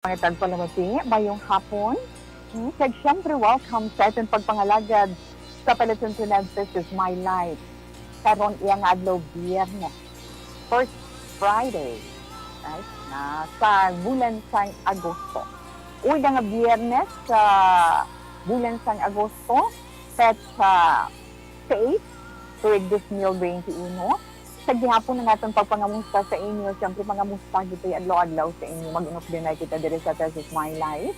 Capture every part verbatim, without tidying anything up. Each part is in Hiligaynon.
Mga tagpalamati, mayong hapon. Hmm, kag siyempre, welcome sa aton pagpangalagad sa palatuntunan This Is My Life. Karon iya nga adlaw, Biyernes, first Friday, right, na sa bulan sang Agosto. Una nga Biyernes sa bulan sang Agosto, petsa sais, tuig dos mil bente uno. Sa gihapon ang aton pagpangamusta sa inyo, siyempre, pangamusta gid adlaw-adlaw sa inyo. Mag-inupdinay kita diri sa This Is My Life.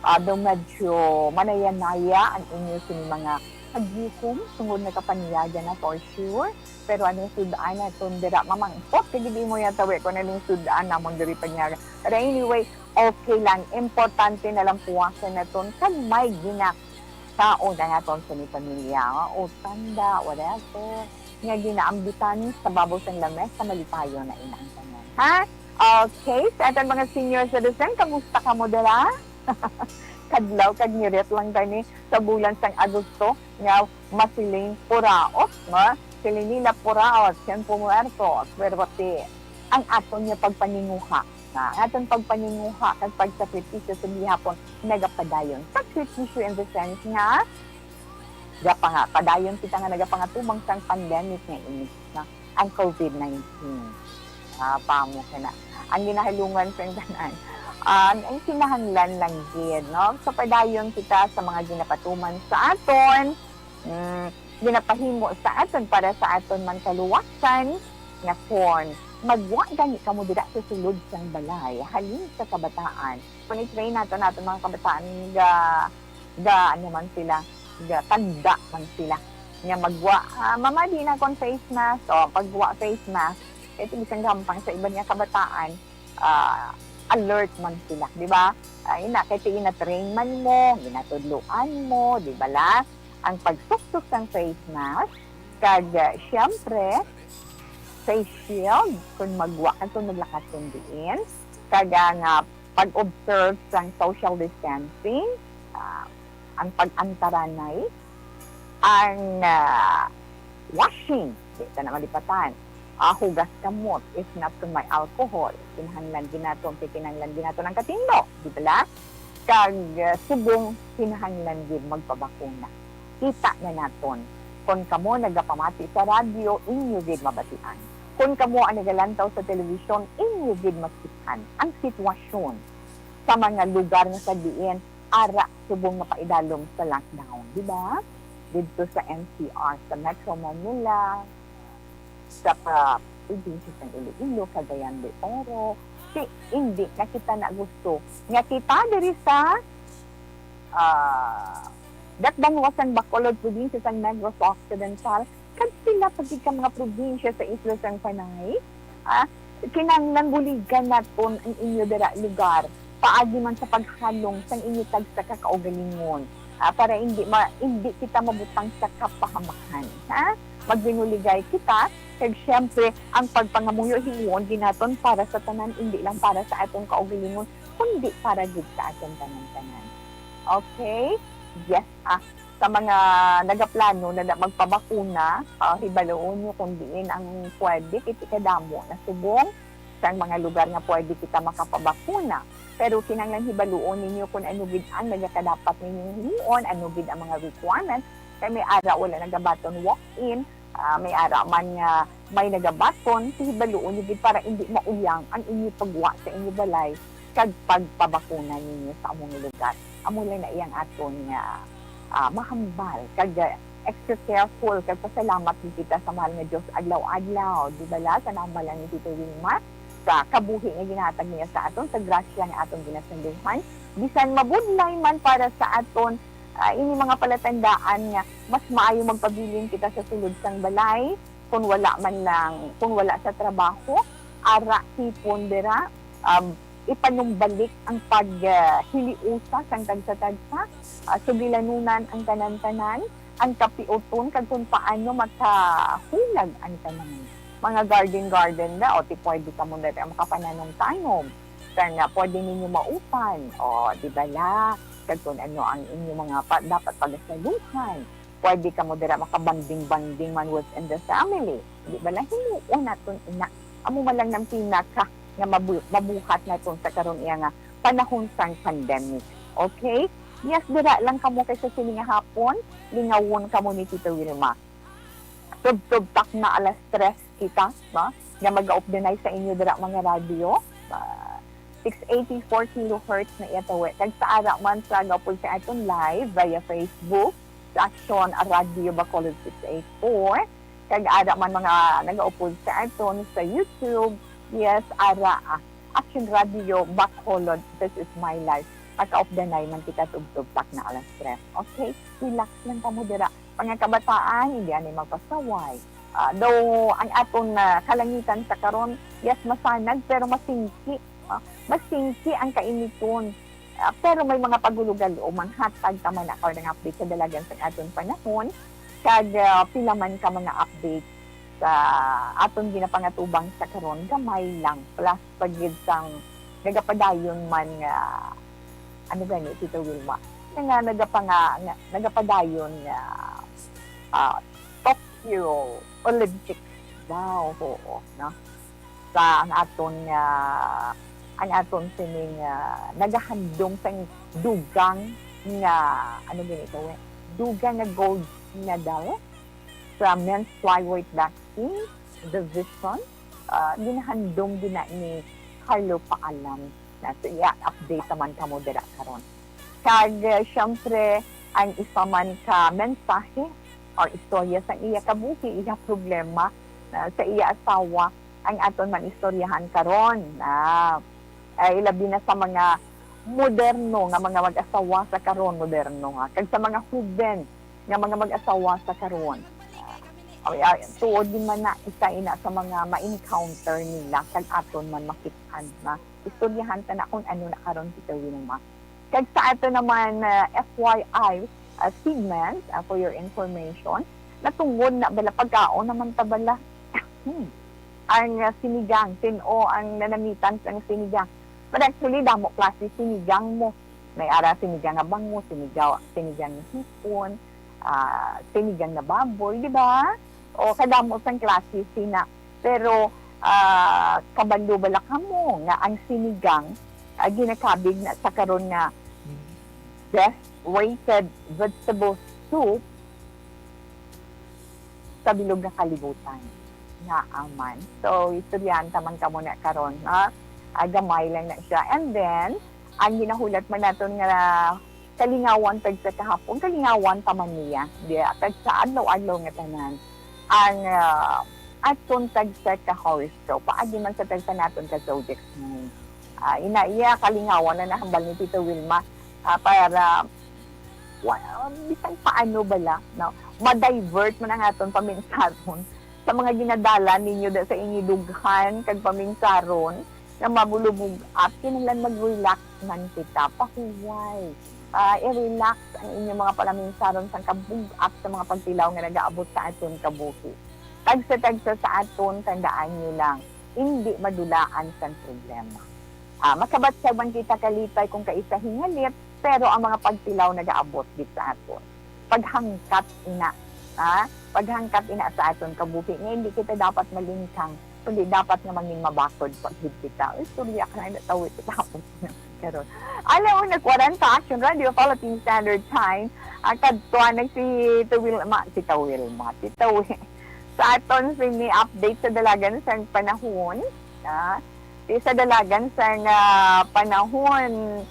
Ah, daw medyo manaya-naya ang inyo sini mga kagihom tungod nga kapanyagan na, for sure. Pero ang sud-an naton dira, mamangkot ka gid mo yata, we, kung ano yung sud-an namon diri panyaga. Pero anyway, okay lang. Importante na lang puwasan naton kag may ginakaon ang aton sini pamilya, o tanda, whatever, nga ginaambitan sa babaw sang lamesa, malipayon na ina ang tanan. Ha? Okay, sa aton mga senior citizen, kamusta kamo dira? Kadlaw kag ngirit lang tani sa bulan sang Agosto nga masiling puraot, no? Siling nila puraot, tiempo muerto, pero ti ang aton nga pagpaninguha, na aton pagpaninguha kag pagsakripisyo sa gihapon nagapadayon. Sakripisyo in the sense nga gapanga-, padayon kita nga nagapangatubang sang pandemic nga ini, na ang COVID nineteen. Ah, pamo ka na. Ang ginahalungan sa tanan. Ah, ang kinahanglan lang gid, no? So, padayon kita sa mga ginapatuman sa aton, mm, ginapahimo sa aton para sa aton man kaluwasan, nga kon magwa gani kamo dira sa sulod sang balay, halin sa kabataan, kung i-train nato naton mga kabataan, ga, ga, ano man sila, ga tanda man sila. Nga magwa, ah, mama, di na kon face mask, o pagwa face mask, kay bisan gampang sa iban nga kabataan, ah, alert man sila, di ba? Ay na, kay ina-train man mo, ginatudloan mo, di ba la? Ang pagsuksok sang face mask, kag, ah, siyempre, face shield, kung magwa ka, kung maglakat kung diin, kag ang, ah, pag-observe sang social distancing, ah, ang pag-antaranay, ang, ah, washing, di ta na malipatan, ah, hugas kamot, if not kung may alcohol, kinahanglan ginaton, kay kinahanglan ginaton ang katindo, di ba la? Kag, ah, subong kinahanglan gid magpabakuna. Kita na naton. Kon kamo nagapamati sa radyo, inyo gid mabatian. Kon kamo ang nagalantaw sa telebisyon, inyo gid makit-an ang sitwasyon sa mga lugar nga sa diin ara subong nga paidalom sa lockdown, di ba? Didto sa N C R, sa Metro Manila, sa pa-, probinsya sang Iloilo, Cagayan de Oro. Ti, hindi na kita na gusto nga kita diri sa, ah, datbanwa sang Bacolod, probinsya sang Negros Occidental, kag pila pa gid ka mga probinsya sa isla sang Panay, ah, kinahanglan buligan naton ang inyo dira lugar, paagi man sa paghalong sang inyo tagsa ka kaugalingon, ah, para hindi ma-, hindi kita mabutang sa kapahamakan, ha? Magbinuligay kita, kag siyempre, ang pagpangamuyo himuon ginaton para sa tanan, hindi lang para sa aton kaugalingon, kundi para gid sa aton tanan-tanan. Okay? Yes, ah, sa mga nagaplano na, na magpabakuna, ah, hibaluon nyo kung diin ang pwede, kiti kadamo na subong sang mga lugar nga pwede kita makapabakuna. Pero kinahanglan hibaluon ninyo kung ano gid ang nagakadapat ninyong himuon, ano gid ang mga requirements. Kay may ara wala nagabaton walk-in, ah, may ara man nga may nagabaton, hibaluon nyo gid para hindi mauyang ang inyo pagwa sa inyo balay kag pagpabakuna ninyo sa among lugar. Amo lang na iyang aton nga, ah, mahambal kag, ah, extra careful, kag pasalamat gid kita sa mahal nga Dios adlaw-adlaw, di ba la, sa nahambal ni Tito Wilmar, sa kabuhi nga ginahatag niya sa aton, sa grasya nga aton ginasunduhan, bisan mabudlay man para sa aton, ah, ini mga palatandaan nga mas maayo magpabilin kita sa sulod sang balay, kung wala man lang, kung wala sa trabaho, ara, tipon dira, um, ipanumbalik ang pag, ah, hiliusa sang tagsa-tagsa, ah, sugilanunan ang tanan-tanan, ang kapiuton, kag kung paano makahulag ang tanan. Mga garden-garden na, o ti pwede kamo na rin makapananom-tanom. Kaya nga, pwede ninyo maupan, o, di ba la? Kag kung ano ang inyong mga pa-, dapat pagasaluhan. Pwede kamo dira makabanding-banding man within the family. Di ba la? Himuon naton ina. Amo man lang nang pinaka nga mabu-, mabuhat naton sa karon iya nga panahon sang pandemic. Okay? Yes, dira lang kamo kay sa sini nga hapon, lingawon kamo ni Tita Wilma. Tubtob takna alas tres kita, no? Nga mag-updanay sa inyo dira mga radyo. Ah, six eighty-four kilohertz na iya tawi. Kag sa ara man sa gaupod sa aton live via Facebook, sa Action Radio Bacolod six eight four. Kag ara man mga nagaupod sa aton sa YouTube, yes, ara, ah, Action Radio Bacolod, This Is My Life. Makaupdanay man kita tubtob takna alas tres. Okay? Relax lang kamo dira. Mga kabataan, hindi ani magpasaway. Ah, though ang aton, ah, kalangitan sa karon, yes, masanag, pero masingki. Ah, masingki ang kainiton. Ah, pero may mga pagulugalo, manghatag ta man na karon nga update sa dalagan sa aton panahon. Kag, ah, pila man ka mga update sa aton ginapangatubang sa karon, gamay lang. Plus pa gid sang nagapadayon man nga, ano gani, Tita Wilma? Nga nagapanga-, nga, nagapadayon nga, ah, Tokyo Olympics daw, oo, no? Sa ang aton nga, ang aton sining, ah, nagahandom sang dugang nga, ano gani ito, eh? Dugang nga gold medal sa men's flyweight boxing division, ah, ginahandom gina ni Carlo Paalam na sa iya update naman kamo dira karon. Kag, eh, syempre, ang isa man ka mensahe or istorya sa iya kabuhi, iya problema, ah, sa iya asawa, ang aton man istoryahan karon. Ah, ay, labi na sa mga moderno nga mga mag-asawa sa karon, moderno, ha, kag sa mga huben nga mga mag-asawa sa karon. Ah, ay, ay, tuod din man na isa ina sa mga ma-encounter nila kag aton man makit-an na istoryahan ta na kung ano na karon kita winuma. Kag sa ato naman, ah, F Y I, ah, segment, ah, for your information, natungod na bala pagkaon naman ta bala. Hmm. Ang, ah, sinigang, sin-o ang nanamitan sang sinigang. But actually, damo klase sinigang mo. May ara sinigang nga bangus, sinigaw-, sinigang nga hipon, ah, sinigang nga baboy, di ba? O kadamo sang klase sina. Pero, ah, kabalo bala kamo nga ang sinigang, ah, ginakabig na sa karon nga best rated vegetable soup sa bilog nga kalibutan. Naa man. So, istoryahan ta man kamo na karon, ha? Ah, gamay lang na siya. And then, ang ginahulat man naton nga kalingawan tagsa kahapon, kalingawan pa man niya. Di, tagsa adlaw-adlaw nga tanan. Ang, ah, aton tagsa ka horoscope, paagi man sa tagsa naton ka zodiac sign. Ah, ina iya, kalingawan na nahambal ni Tita Wilma, ah, para, wa-, bisan paano bala, no? Ma-divert man ang aton paminsaron sa mga ginadala ninyo da sa inyo dughan kag paminsaron nga mabulubog-at, kinahanglan mag-relax man kita. Pahuway. Ah, i-relax ang inyong mga palaminsaron sang kabug-at sa mga pagtilaw nga nagaabot sa aton kabuhi. Tagsa-tagsa sa aton, tandaan niyo lang, hindi madulaan sang problema. Ah, makabatyag man kita kalipay kung kaisa hingalit, pero ang mga pagtilaw nagaabot gid sa aton. Paghangkat ina, ha? Paghangkat ina sa aton kabuhi nga hindi kita dapat malingkang, kundi dapat nga mangin mabakod pa gid kita. Istorya ka na, natawid kita hapon karon. Alas una kwarenta, Action Radio, Philippine Standard Time. Ah, kadto na si Tawil, ma, si Tawil, ma, si Tawil. Sa aton sini update sa dalagan sang panahon, ah, sa dalagan sang, ah, panahon,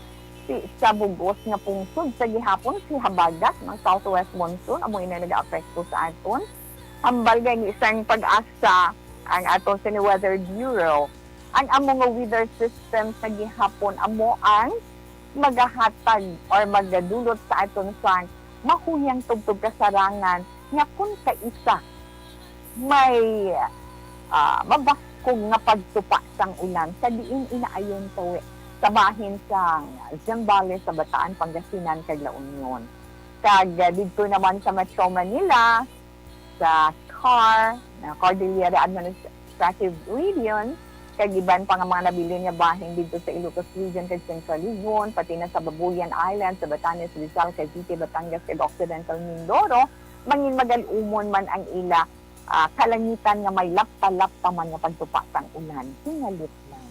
si, sa bug-os nga pungsod sa gihapon, si habagat ng southwest monsoon amo ina nagaapekto sa aton. Hambal gani sang PAGASA ang aton sini Weather Bureau. Ang amo nga weather system sa gihapon amo ang magahatag or magadulot sa aton sang mahuyang tubtob kasarangan nga kun kaisa may, ah, mabaskog nga pagtupa sang ulan sa diin inaayon tawi sa bahin sang Zambales, sa Bataan, Pangasinan, kag La Union. Kag, ah, didto naman sa Metro Manila, sa CAR, na Cordillera Administrative Region, kag iban pa nga mga nabilin nga bahin didto sa Ilocos Region kag Central Luzon, pati na sa Babuyan Island, sa Batanes, Rizal, Cavite, Batangas, kag Occidental Mindoro, mangin magal-umon man ang ila, ah, kalangitan nga may lapta-lapta man nga pagtupa sang ulan. Singalit lang.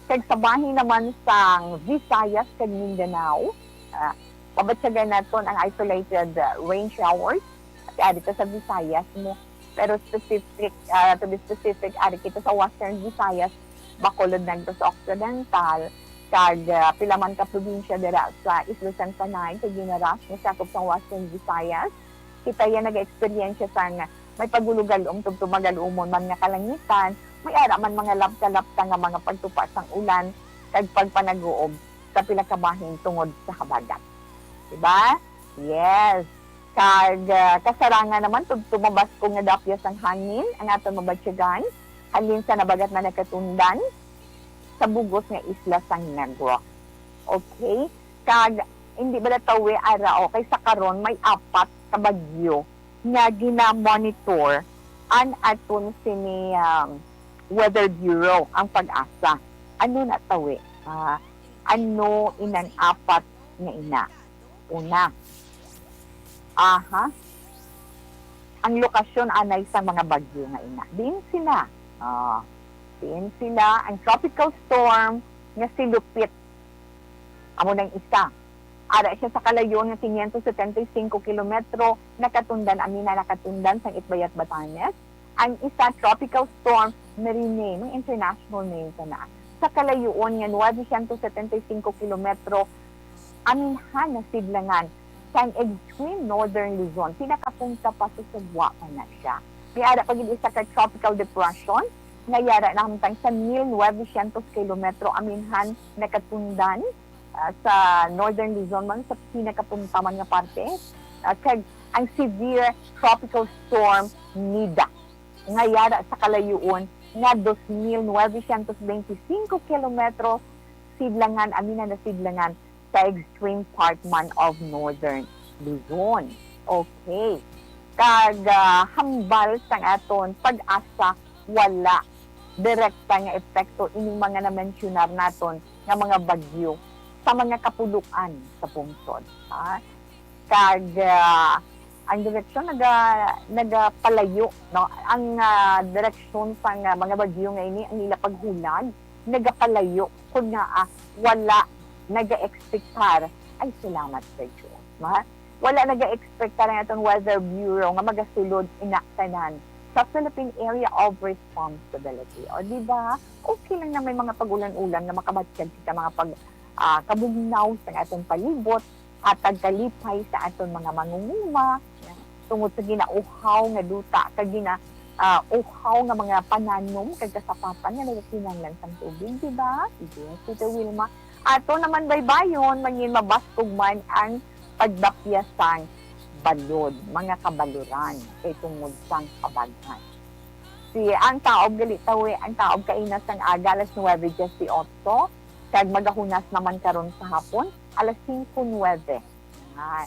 Kag sa bahin naman sang Visayas kag Mindanao, ah, mabatyagan naton ang isolated, ah, rain showers. Kay ari ta sa Visayas mo, pero specific, ah, to be specific, ari kita sa Western Visayas, Bacolod, Negros Occidental, kag, ah, pila man ka probinsya dira sa Isla San Tanay kag Guimaras nga sakop sang Western Visayas. Kita iya nagaeksperyensya sang may pagulugalom tubtob magalumon man nga kalangitan, may ara man mga lapta-lapta nga mga pagtupa sang ulan kag pagpanaguob sa pila ka bahin tungod sa habagat. Diba? Yes. Kag, ah, kasarangan naman tubtob mabaskog nga dapyas ang hangin ang aton mabatyagan halin sa nabagat na nakatundan sa bug-os nga isla sang Negros. Okay? Kag hindi ba natawi ara, o, kay sa karon may apat ka bagyo nga gina-monitor ang aton sini, um, Weather Bureau, ang PAGASA. Ano na tawi? Ah, ano inang apat nga ina? Una, aha, ang lokasyon anay sa mga bagyo nga ina. Diin sila? Ah, diin sila? Ang tropical storm nga si Lupit. Amo nang isa. Ara siya sa kalayon nga quinientos setenta y cinco kilometro, nakatundan, amina, nakatundan sang Itbayat, Batanes. Ang isa, Tropical Storm Merine, may international name ka na. Sa kalayon nga nuwebe siyento setenta y cinco kilometro, aminhan na sidlangan sang extreme northern Luzon, pinakapunta pa sa Sugwa pa na siya. May ara pa gid isa ka tropical depression nga yara na hamtang sa mil nuwebe siyento kilometro, aminhan nakatundan, ah, sa northern Luzon man, sa pinakapunta man nga parte, ah, kag ang severe tropical storm Nida nga yara sa kalayon nga dos mil nuwebe siyento benti singko kilometro sidlangan, amina na sidlangan sa extreme part man of northern Luzon. Okay. Kag, ah, hambal sang aton PAGASA, wala direkta nga epekto ining mga na-mensionar naton nga mga bagyo sa mga kapuluan sa pungsod, ha? Kag, ah, ang direksyon naga-, nagapalayo, no? Ang, ah, direksyon sang, ah, mga bagyo nga ini, ang ila paghulag, nagapalayo, kun nga, ah, wala naga-ekspektar. Ay, salamat sa Dios, ha? Wala naga-ekspektar ang aton Weather Bureau nga magasulod ina tanan sa Philippine Area of Responsibility. O, di ba? Okay lang na may mga pag-ulan-ulan nga makabatyag kita mga pag-, ah, kabugnaw sa aton palibot, hatag kalipay sa aton mga mangunguma, tungod sa ginauhaw nga duta, kag gina-, ah, uhaw nga mga pananom, kag kasapatan nga nagakinahanglan sang tubig, di ba? Yes, Tita Wilma. Ato naman baybayon, mangin mabaskog man ang pagdapya sang balod, mga kabaloran, kay tungod sang habagat. Si, ang taob gali tawi, ang taob kaina sang aga, alas nuwebe dieciocho, kag magahunas naman karon sa hapon, alas singko nuwebe. Ah,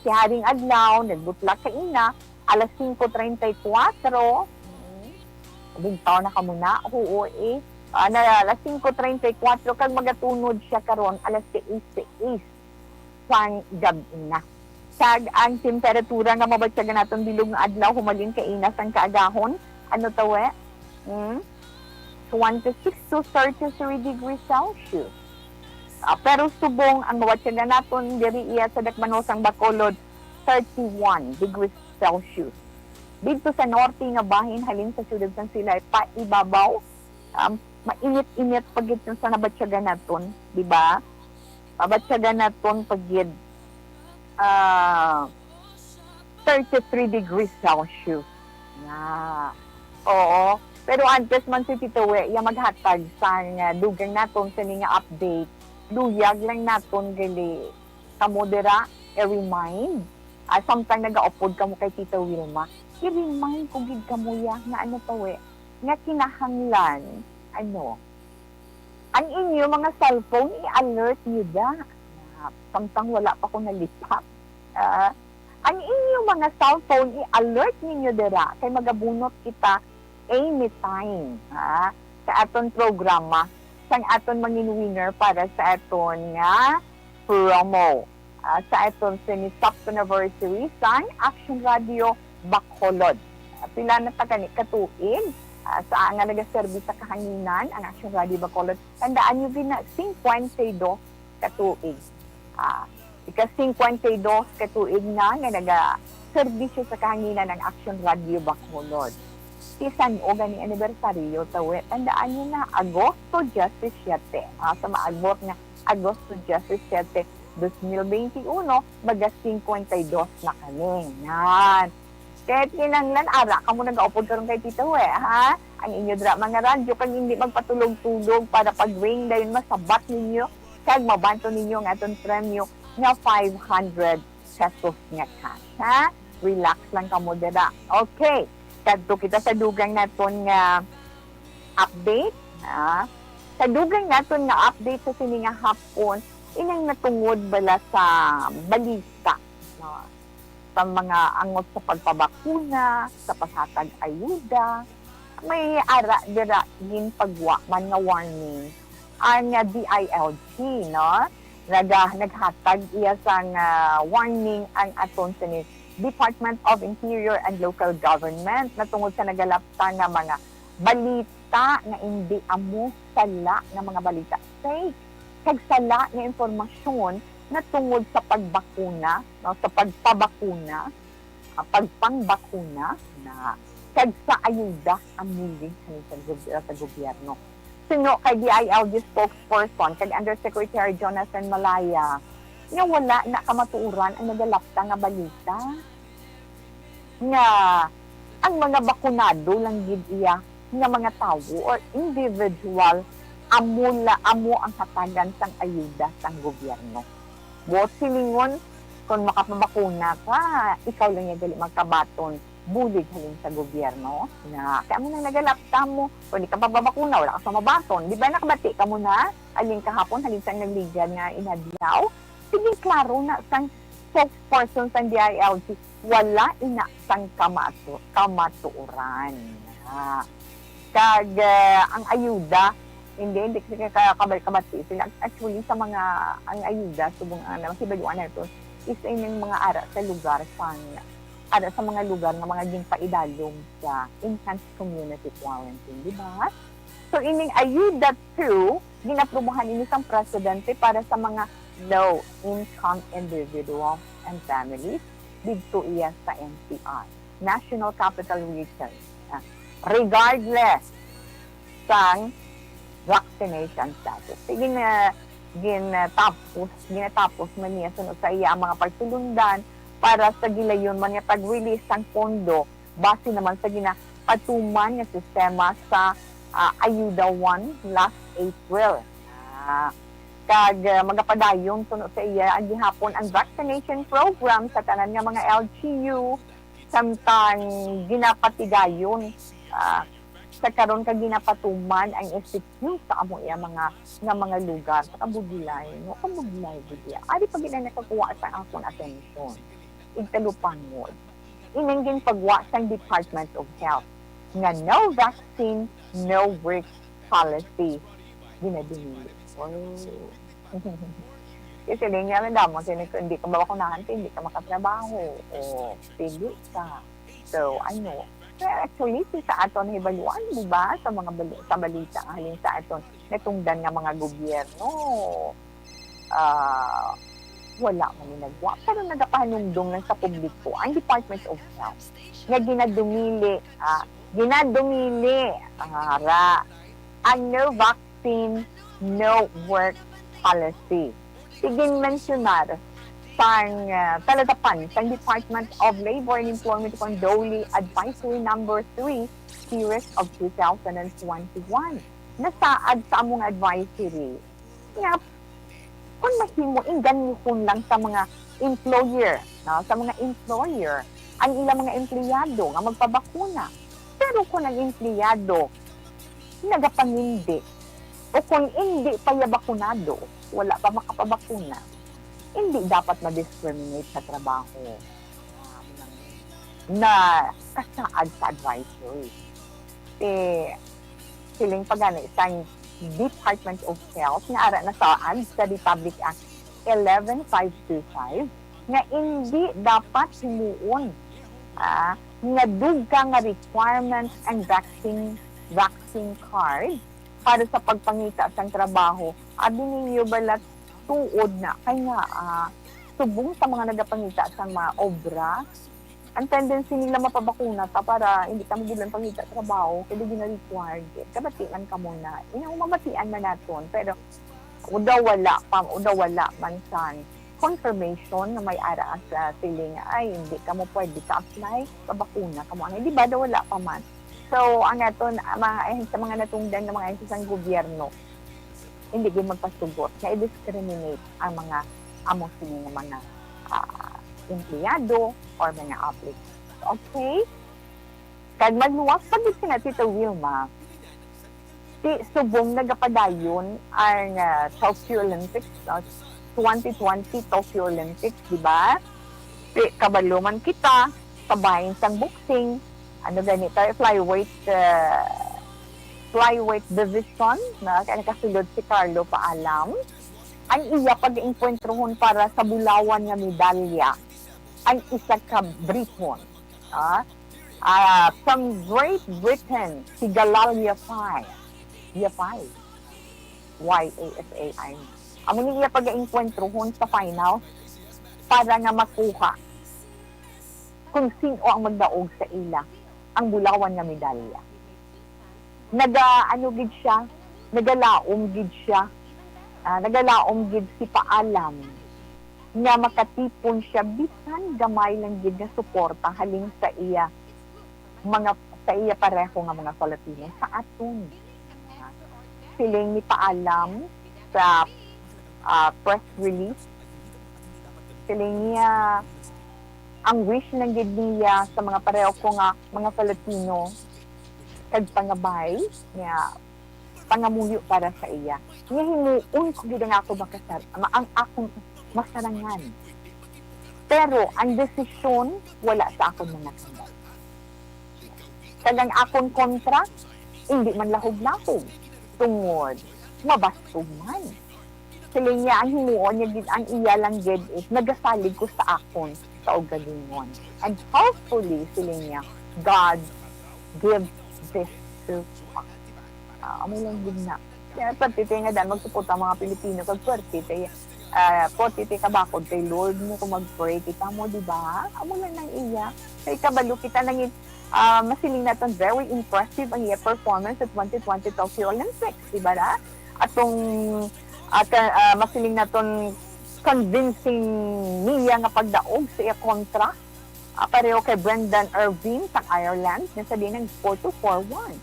si Haring Adlaw, nagbutlak kaina, alas singko treinta y cuatro. Mm. Bugtaw na kamo na, oo, eh. Ah, na, alas singko treinta y cuatro, kag magatunod siya karon, alas seis seis sang gab-i na. Kag ang temperatura nga mabatyagan naton bilog nga adlaw, humalin kaina sang kaagahon, ano tawi? Hmm? Twenty-six to thirty-three degrees Celsius. Ah, pero subong ang mabatyagan naton diri iya sa dakbanon sang Bacolod, thirty-one degrees Celsius. Didto sa norte nga bahin, halin sa siyudad sang Silay paibabaw, um, mainit-init pa gid sa nabatyagan naton, di ba? Mabatyagan naton pa gid, ah, thirty-three degrees Celsius. Na. Oo. Pero antes man si Tito We, iya maghatag sang, ah, dugang naton sini nga update, luyag lang naton gali kamo dira, i-remind. Ah, samtang nagaupod kamo kay Tita Wilma, i-remind ko gid kamo ya nga ano pa we, nga kinahanglan, ano, ang inyo mga cellphone, i-alert niyo da. Ah, samtang wala pa ko nalipat. Ah, ang inyo mga cellphone, i-alert ninyo dira kay magabunot kita anytime, ha, sa aton programa, sang aton mangin winner para sa aton nga promo, ah, sa aton sini top anniversary sang Action Radio Bacolod. Ah, pila na ta gani ka tuig? Ah, sa nga nagaserbi sa kahanginan ang Action Radio Bacolod, tandaan niyo gina, singkwenta y dos ka tuig. Ah, ika singkwenta y dos ka tuig na nga nagaserbisyo sa kahanginan ang Action Radio Bacolod. Si san-o gani anibersaryo, tawi? Tandaan niyo na, Agosto diyesisiyete. Ah, sa maabot nga Agosto diyesisiyete, dos mil benti uno, maga singkwenta y dos na kami. Yan. Kaya kinahanglan, ara kamo nagaupod karon kay Tita Hue, ha? Ang inyo dira mga radyo, kag hindi magpatulog-tulog para pag ring dayon masabat ninyo kag mabanto ninyo ang aton premyo nga five hundred pesos nga cash, ha? Relax lang kamo dira. Okay. Kadto kita sa dugang naton nga update, ha? Sa dugang naton nga update sa sini nga hapon, inang natungod bala sa balita, no? Sa mga angot sa pagpabakuna, sa paghatag ayuda, may ara dira ginpagwa man nga warning ang, ah, D I L G, no? Naga-, naghatag iya sang, ah, warning ang aton sini Department of Interior and Local Government natungod sa nagalapta nga mga balita nga indi amo sala nga mga balita, fake, kag sala nga impormasyon natungod sa pagbakuna, no, sa pagpabakuna, ah, pagpangbakuna na, kag sa ayuda ang milig sa, sa gob-, sa gobyerno. Suno kay D I L G spokesperson kag Undersecretary Jonathan Malaya, nga wala na kamatuoran ang nagalapta nga balita nga ang mga bakunado lang gid iya nga mga tawo or individual amo la, amo ang hatagan sang ayuda sang gobyerno. Buot silingon, kung makapabakuna ka, ikaw lang iya gali magkabaton bulig halin sa gobyerno. Na, kay amo nang nagalapta mo, kung di ka pababakuna, wala ka sa mabaton. Di ba nakabati kamo na? Halin kahapon, halin sang nagligad nga inadlaw. Sige, klaro na sang spokesperson sang D I L G, wala ina sang kamato-, kamatuoran. Ah. Kag, eh, ang ayuda, hindi, hindi kasi ka-, kabal-, kabati sila. Actually, sa mga, ang ayuda, subong ang naman, hibaluan nato, is ining mga ara sa lugar sang, ara sa mga lugar nga mga ginpaidalom sa enhanced community quarantine, di ba? So, ining ayuda two, ginaprobahan ini sang presidente para sa mga low-income individuals and families didto iya sa N C R, National Capital Region, ah, regardless sang vaccination status. Sige na, ginatapos, ginatapos man niya suno sa iya ang mga pagtulundan para sa gilayon man nga pag-release sang pondo base naman sa ginapatuman nga sistema sa, ah, Ayuda One last April. Ah, kag, ah, magapadayon suno sa iya ang gihapon ang vaccination program sa tanan nga mga L G U, samtang ginapatigayon, ah, sa karon kag ginapatuman ang S T Q sa amo iya mga, nga mga lugar. Sa kabudlay, no? Kabudlay gid iya. Ari pa gid ang nakakuha sa akon atensyon. Igtalupangod. Ining ginpagwa sang Department of Health nga no vaccine, no work policy. Ginadumili. Oh. Kasi din nga, madam, kung hindi ka mabakunahan, hindi ka makatrabaho. O, pili ka. So, ano, kaya actually, si sa aton hibaluan, di ba, sa mga bali-, sa balita, halin sa aton natungdan nga mga gobyerno, ah, wala man ni nagwa. Pero nagapahanumdom lang sa publiko ang Department of Health nga ginadumili, ah, ginadumili, ah, ra, ang no vaccine, no work policy. Iginmensyonar sang, ah, taladapan sang Department of Labor and Employment kon DOLE Advisory Number Three, Series of two thousand and twenty-one. Nasaad sa among advisory nga kung mahimo, ingganihon lang sa mga employer, no? Sa mga employer, ang ilang mga empleyado nga magpabakuna. Pero kung ang empleyado nagapangindi, o kung hindi pa iya bakunado, wala pa makapabakuna, hindi dapat ma-discriminate sa trabaho. Na kasaad sa advisory. Eh, siling pa gani sang Department of Health nga ara nasaad sa Republic Act eleven five two five nga indi dapat himuon, ah, nga dugga nga requirements ang vaccine vaccine card para sa pagpangita sang trabaho. Abi ninyo bala tuod na kay nga, ah, subong sa mga nagapangita sang mga obra, ang tendency nila mapabakuna ta para hindi ta magidlan pangita trabaho kay di gina-required. Kabati man kamo na. Inang mabatian man naton, pero daw wala pa, daw wala man sang confirmation nga may ara sa siling, "Ay, hindi kamo pwede ka-apply, pabakuna kamo." Ano, di ba, daw wala pa man. So, ang aton, ang mga ahensya, mga natungdan nga mga ahensya sang gobyerno, hindi gyud magpasugot nga i-discriminate ang mga amo sini nga mga, ah, empleyado or mga applicants. Okay? Kag magluwas pa gid sina, Tita Wilma, ti subong nagapadayon ang, ah, Tokyo Olympics, no? Twenty twenty Tokyo Olympics, di ba? Ti kabalo man kita sa bahin sang boxing, ano gani tayo, flyweight, ah, flyweight division, na kay nakasulod si Carlo Paalam. Ang iya pag-engkwentrohon para sa bulawan nga medalya, ang isa ka Briton, ah, ah, from Great Britain, si Galal Yafai. Yafai. Y A F A I. Amo ni iya pag-engkwentrohon sa final para nga makuha kung sin-o ang magdaog sa ila ang bulawan nga medalya. Naga-, ano gid siya, nagalaom gid siya. Ah, nagalaom gid si Paalam nga makatipon siya bisan gamay lang gid nga suporta halin sa iya mga, sa iya pareho nga mga Filipino sa aton. Siling ni Paalam sa, ah, press release, siling niya, ang wish lang gid niya sa mga pareho ko nga mga Filipino, kag pangabay nga pangamuyo para sa iya. Nga himuon ko gid ang ako makasar-, ma-, ang akong masarangan. Pero ang desisyon wala sa akon mga kamot. Kag ang akon kontra, indi man lahog-lahog, tungod mabastog man. Siling niya, ang himuon niya gid, ang iya lang gid is nagasalig ko sa akon kaugalingon. And hopefully, siling niya, God give this to us. Ah, amo lang gid na. Kaya pwerte tayo nga daan magsuporta ang mga Pilipino, kag pwerte tayo, ah, pwerte tayo kabakod kay Lord mo kung mag-pray kita mo, di ba? Amo lang nang iya. Kay kabalo kita nang, ah, masiling naton very impressive ang iya performance sa twenty twenty Tokyo Olympics, di ba na? Atong, ah, ka-, ah, masiling naton convincing niya nga pagdaog sa iya kontra, ah, pareho kay Brendan Irvine sa Ireland, nga sa dinang four two, four one.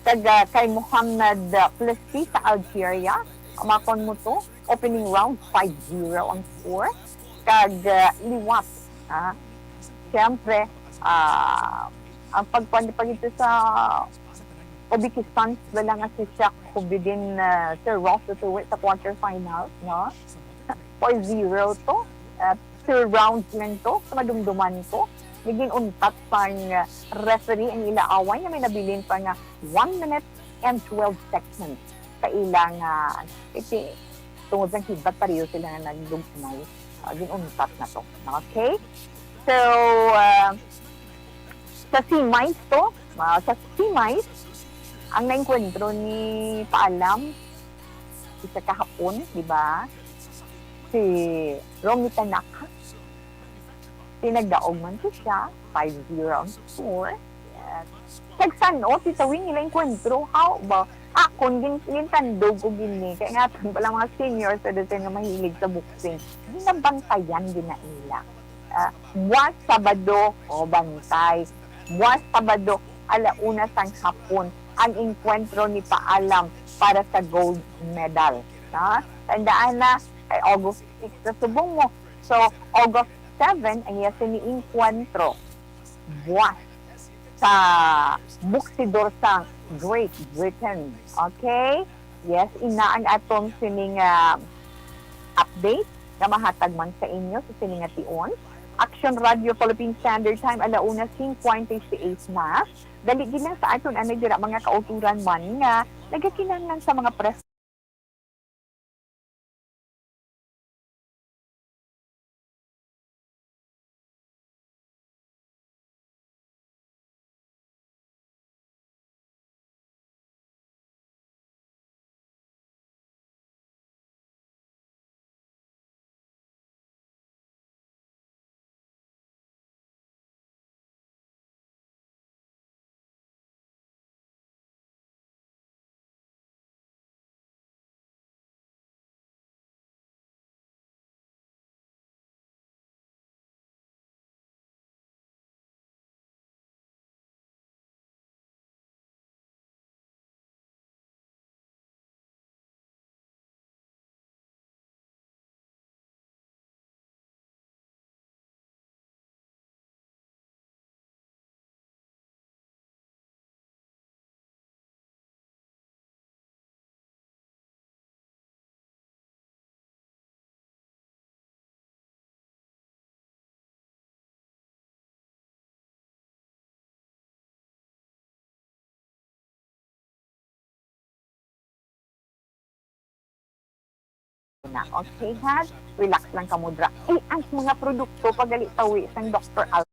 Kag, ah, kay Mohamed, ah, Plessis sa Algeria, amakon mo to, opening round, five zero ang score. Kag, ah, liwat, ah, siyempre, ah, ang pagkuan pa gid sa Uzbekistan, wala nga si Shakhubiddin, ah, Sir Ross Utuwi sa quarterfinal, no? Four zero to. Ah, two rounds lang to, sa madumduman ko. Naging untat sang, ah, referee ang ila away nga may nabilin pa nga one minute and twelve seconds sa ila nga, iti, tungod sa higbat pareho sila nga nagdugmay. Ah, ginuntat na to. Okay? So, ah, sa semis to, ah, sa semis, ang naengkwentro ni Paalam, isa kahapon, di ba? Si Romy Tanaka. Pinagdaog man to siya, five zero ang score. Yes. Kag san-o, Tita Win, nila engkwentro, how ba? Akon, gin-, gintandog ko gini. Kaya nga, aton pala mga senior citizen nga mahilig sa boxing, ginabantayan din na nila. Ah, buwas Sabado, o, bantay. Buwas Sabado, ala una sang hapon, ang engkwentro ni Paalam para sa gold medal. No? Tandaan na, kay August six na subong mo. So, August seven, ang iya sini engkwentro. Buwas sa buksidor sa Great Britain. Okay? Yes, ina ang aton sining, ah, update nga mahatag man sa inyo sa sini nga tion. Action Radio Philippine Standard Time, ala una cincuenta y seis na. Dali gid lang sa aton anay dira, mga kauturan man nga nagakinahanglan sa mga pres- na. Okay, ha? Relax lang kamo dra. Ay, ang mga produkto pagali tawi sang Doktor Al-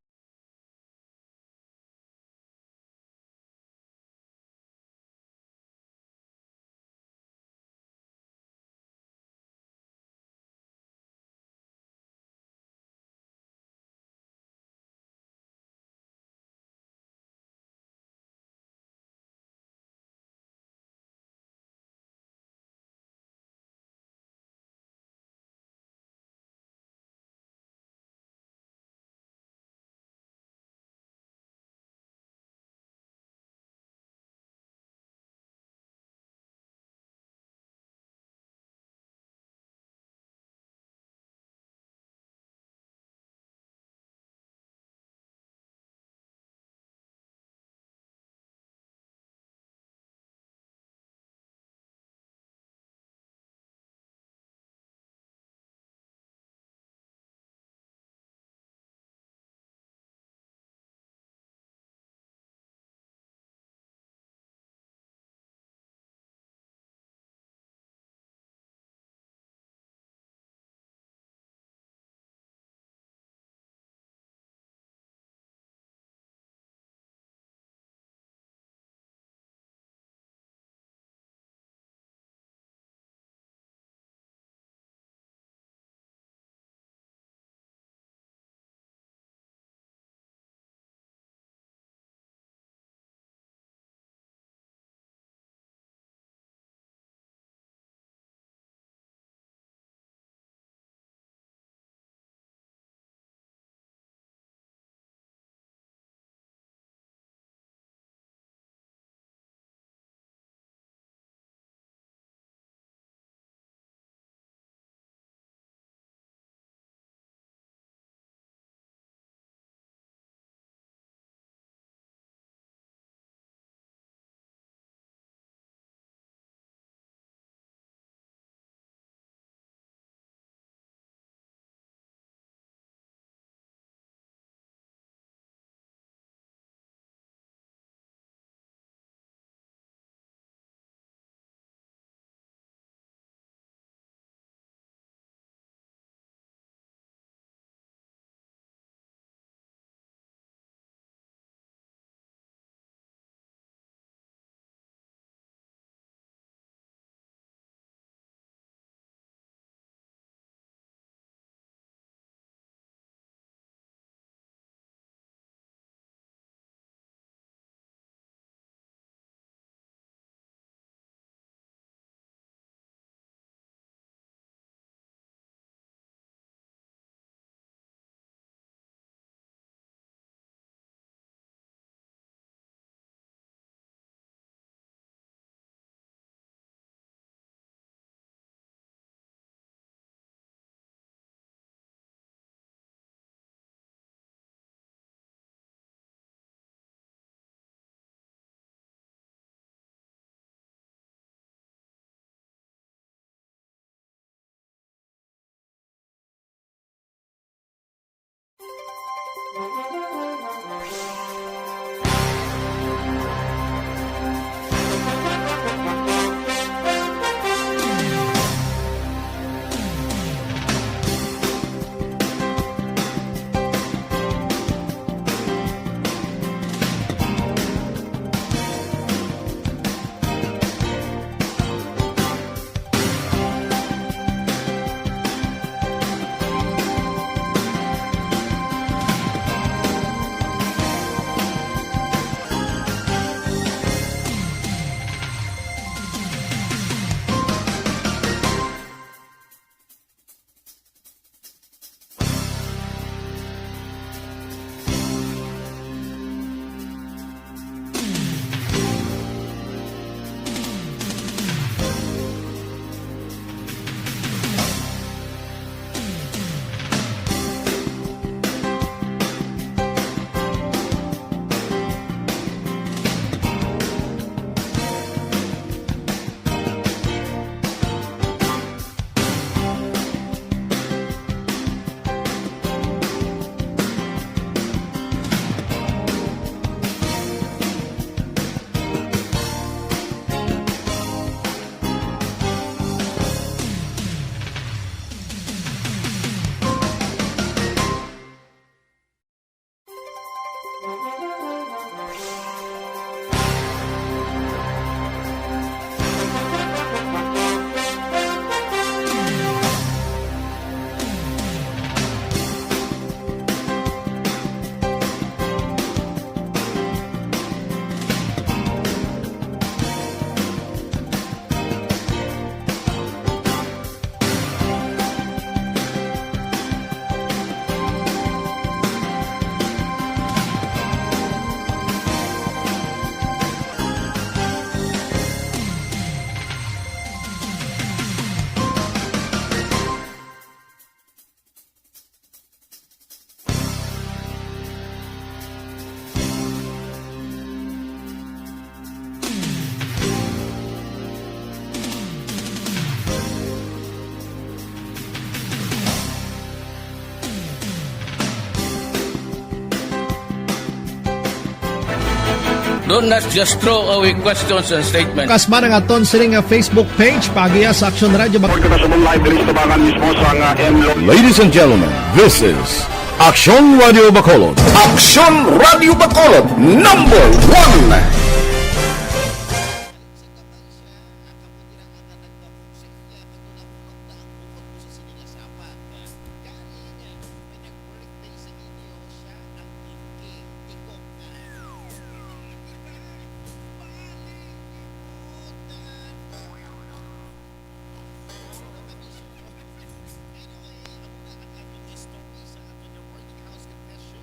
Don't not just throw away questions and statements. Kasman ang aton sini nga Facebook page, paagiha sa Aksyon Radio Bac- Report kita sa live diri sa tabangan mismo sa nga M Lo- Ladies and gentlemen, this is Aksyon Radio Bacolod. Aksyon Radio Bacolod, number one.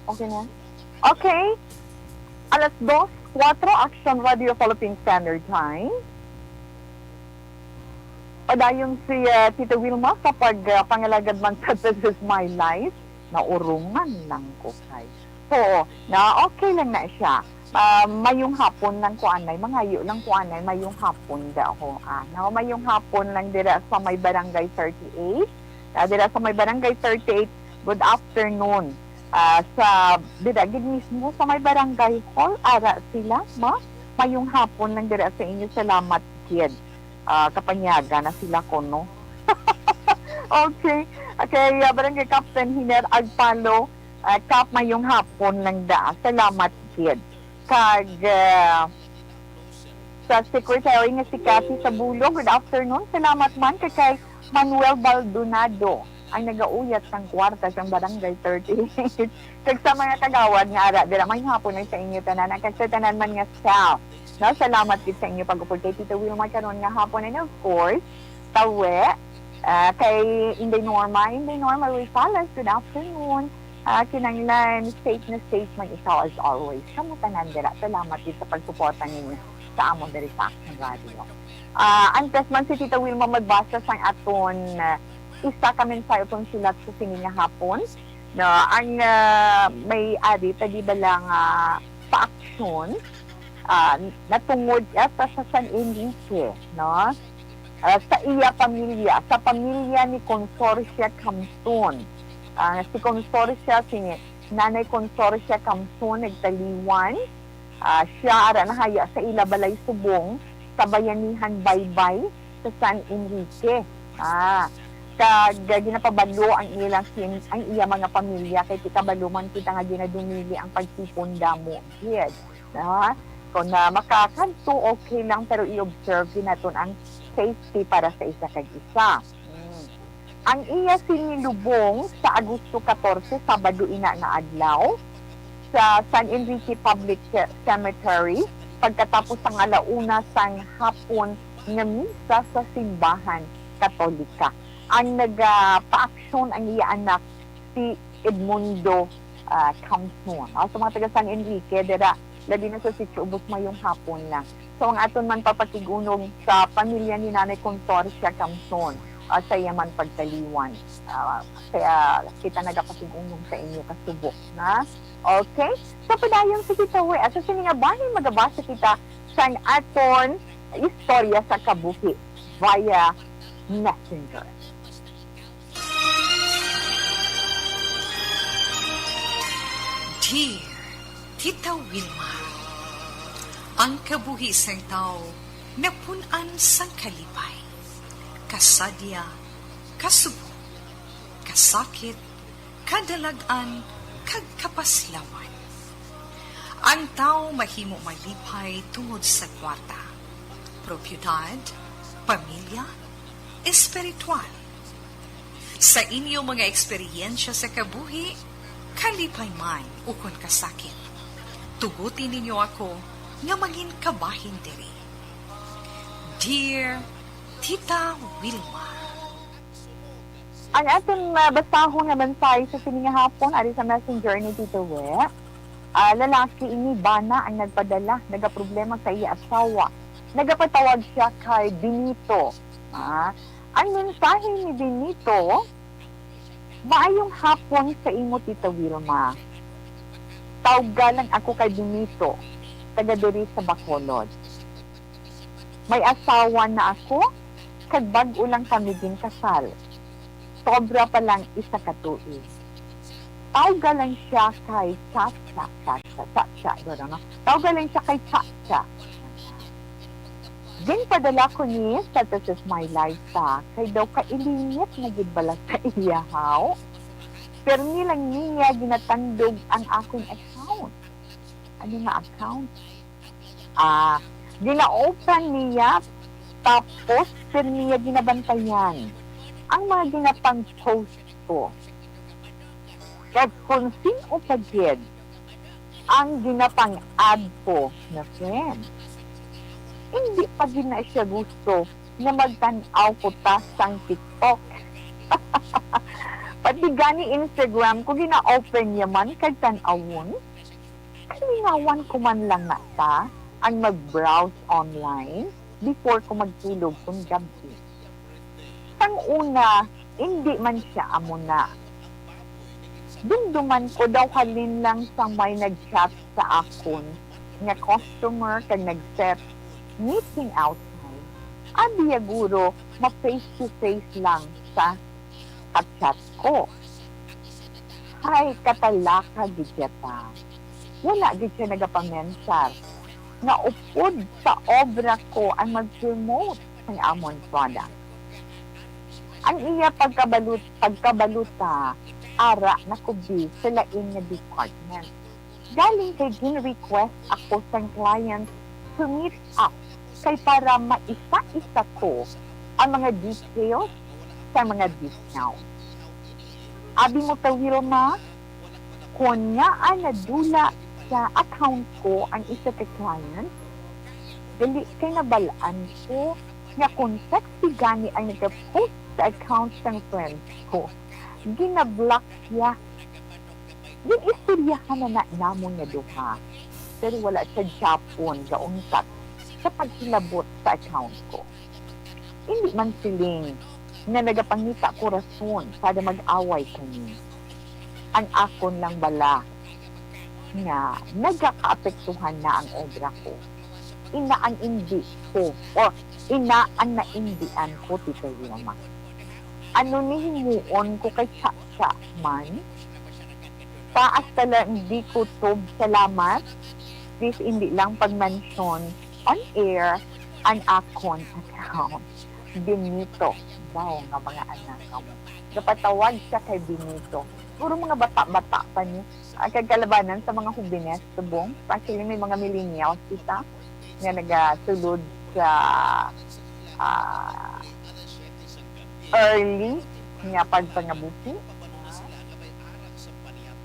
Okay na? Okay. Alas dos, kuwatro, Action Radio Philippine Standard Time. Padayon si ah, Tita Wilma sa pag ah, pangalagad man sa This Is My Life. Naurungan lang ko kay. Oo, na okay lang na siya. Ah, mayong hapon lang ko anay, mangayo lang ko anay, mayong hapon daw. Ah, na mayong hapon lang dira sa may barangay thirty-eight. Ah, dira sa may barangay thirty-eight, good afternoon. Ah, sa dira gid mismo sa may barangay hall, ara sila, ma. Mayong hapon lang dira sa inyo. Salamat gid. Ah, kapanyaga na sila kuno. Okay. Okay, ah, Barangay Captain Hiner Agpalo, ah, Kap, mayong hapon lang da. Salamat gid. Kag ah, sa secretary nga si Cathy Sabulo, good afternoon. Salamat man kay, kay Manuel Baldonado ang nagauyat sang kwarta sang Barangay thirty-eight. Kag sa mga kagawad nga ara dira, mayong hapon lang sa inyo tanan, kag sa tanan man nga staff. No, salamat gid sa inyo pag-upod kay Tita Wilma karon nga hapon. And of course, tawe, ah, kay Inday Norma. Inday Norma Rosales, good afternoon. Ah, kinanglan, safe na safe man ikaw as always. Kamo tanan dira, salamat gid sa pagsuporta ninyo sa amon diri sa Action Radio. Ah, antes man si Tita Wilma magbasa sang aton ah, isa ka mensahe aton sulat sa sini nga hapon, no, ang ah, may ari pa di ba lang ah, paaksyon ah, natungod ah, sa, sa San Enrique, no? Ah, sa iya pamilya, sa pamilya ni Consorcia Camson. Ah, si Consorcia, si Nanay Consorcia Camson nagtaliwan. Ah, siya ara nahaya sa ila balay subong sa Bayanihan Baybay sa San Enrique. Ah, kag ginapabalo ang ilang kin-, ang iya mga pamilya kay ti kabalo man kita nga ginadumili ang pagtipon damo gid. Ah, kung na makakadto, okay lang, pero i-observe din naton ang safety para sa isa kag isa. Mm. Ang iya sini lubong sa Agosto katorse, Sabado ina nga adlaw, sa San Enrique Public Ce-, Cemetery pagkatapos sang alauna sang hapon nga misa sa simbahan Katolika. Ang nagapaaksyon ang iya anak si Edmundo ah, Camson. Ah, sa mga taga San Enrique, dira, labi na sa Sitio Ubos, mayong hapon na. So, ang aton man papakig-unong sa pamilya ni Nanay Consorcia Camson, ah, sa iya man pagtaliwan. Ah, kaya kita nagapakig-unong sa inyo kasubok, na? Okay? So, padayon, sige, tawi. At sa sini nga bahin, magabasa kita sang aton istorya sa kabuhi via messenger. Dear Tita Wilma, ang kabuhi sang tawo napun-an sang kalipay, kasadya, kasubok, kasakit, kadalag-an, kag kapaslawan. Ang tawo mahimo malipay tungod sa kwarta, propiedad, pamilya, espiritual. Sa inyo mga eksperyensya sa kabuhi, kalipay man ukon kasakit, tuguti ninyo ako nga mangin kabahin diri. Dear Tita Wilma. Ang aton ah, basahon nga mensahe sa sini nga hapon ari sa messenger ni Tito We. Ah, lalaki ini, bana ang nagpadala, nagaproblema sa iya asawa. Nagapatawag siya kay Benito. Ah, ang mensahe ni Benito, "Maayong hapon sa imo, Tita Wilma. Tawga lang ako kay Benito, taga diri sa Bacolod. May asawa na ako, kag bag-o lang kami ginkasal. Sobra pa lang isa ka tuig. Tawga lang siya kay Chacha Chacha." Cha-cha, guro, no? Tawag lang siya kay Cha-cha. Ginpadala ko ni sa This Is My Life ta, kay daw kailingit na gid bala sa iya, haw. Pirmi lang niya ginatandog ang akon account. Ano nga account? Ah, gina-open niya, tapos pirmi niya ginabantayan ang mga ginapang-post ko. Kag kung sin-o pa gid ang ginapang-add ko na friend, hindi pa gid na siya gusto nga magtan-aw ko ta sang TikTok. Pati gani Instagram ko gina-open niya man kag tan-awon. Kalingawan ko man lang na ta ang mag-browse online before ko magtulog kon gab-i. Sang una, indi man siya amo na. Dumduman ko daw halin lang sa may nag-chat sa akon nga customer kag nag-set meeting outside. Abi ya guro ma-face to face lang sa ka-chat ko. Hay, katalaka gid siya ta. Wala gid siya nagapamensar nga upod sa obra ko ang mag-promote sang amon product. Ang iya pagkabalut-, pagkabaluta, ara na kubi sa lain nga department. Galing kay gin-request ako sang client to meet up kay para maisa-isa ko ang mga details sa mga discount. Abi mo ta, Wilma, kon ngaa nadula sa account ko ang isa ka client, dali kay nabal-an ko nga kon sexy gani ang nag-post sa account sang friend ko. Gina-block siya. Ginistoryahan na na namon nga duha, pero wala siya gihapon gauntat sa pagkilabot sa account ko. Indi man siling nga nagapangita ko rason para mag-away kami. Ang akon lang bala nga nagakaapektuhan na ang obra ko. Ina ang indi ko, or ina ang naindian ko, Tita Wilma. Ano ni himuon ko kay Cha-cha man? Taas talaga ang di kutob. Salamat. Please, hindi lang pag-mention on air ang akon account. Benito daw nga mga anak mo. Gapatawag siya kay Benito. Puro mga bata-bata pa ni. Ang kagkalabanan sa mga hubines, subong. Actually, may mga millennials kita nga nagasulod sa, ah, early nga pagpangabuhi.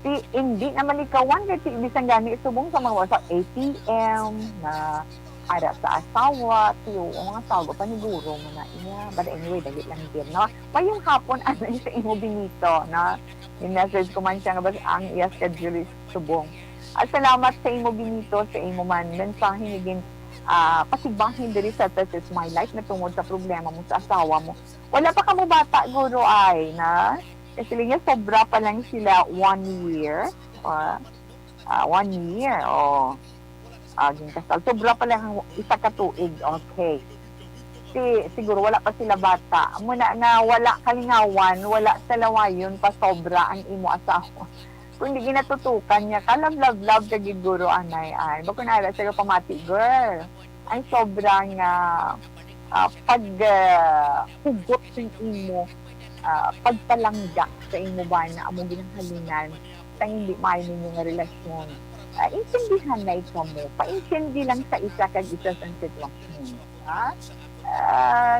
Ti, hindi na malikawan kay ti, bisan gani subong sa mga sa A T M na ara sa asawa, ti, oo, ang asawa paniguro mo na iya. But anyway, dali lang din, no? Mayong hapon, anay sa imo, Benito, no? Yung message ko man siya nga bas-, ang iya schedule is subong. At salamat sa imo, Benito, sa imo man mensahe nga gin-, ah, pasibahin diri sa This Is My Life na tungod sa problema mo sa asawa mo. Wala pa kamo bata, guro, ay, na? Kasi niya, sobra pa lang sila one year. Ah, ah, one year, oh. Ah, ginkasal. Sobra pa lang ang isa ka tuig. Okay. Si, siguro wala pa sila bata. Muna nga wala kalingawan, wala sa lawayon pa sobra ang imo asawa. Kung di ginatutukan niya, ka-love, love, love ka gid, guro, anay, ay. Bako na ara siya pamati, girl. Ang sobra nga, ah, pag, ah, hugot sa imo, ah, pagpalangga sa imo bana, amo ginahalinan sa hindi maayo ninyo nga relasyon. Ah, intindihanay kamo. Paintindi lang sa isa kag isa sang sitwasyon, ha? Ah,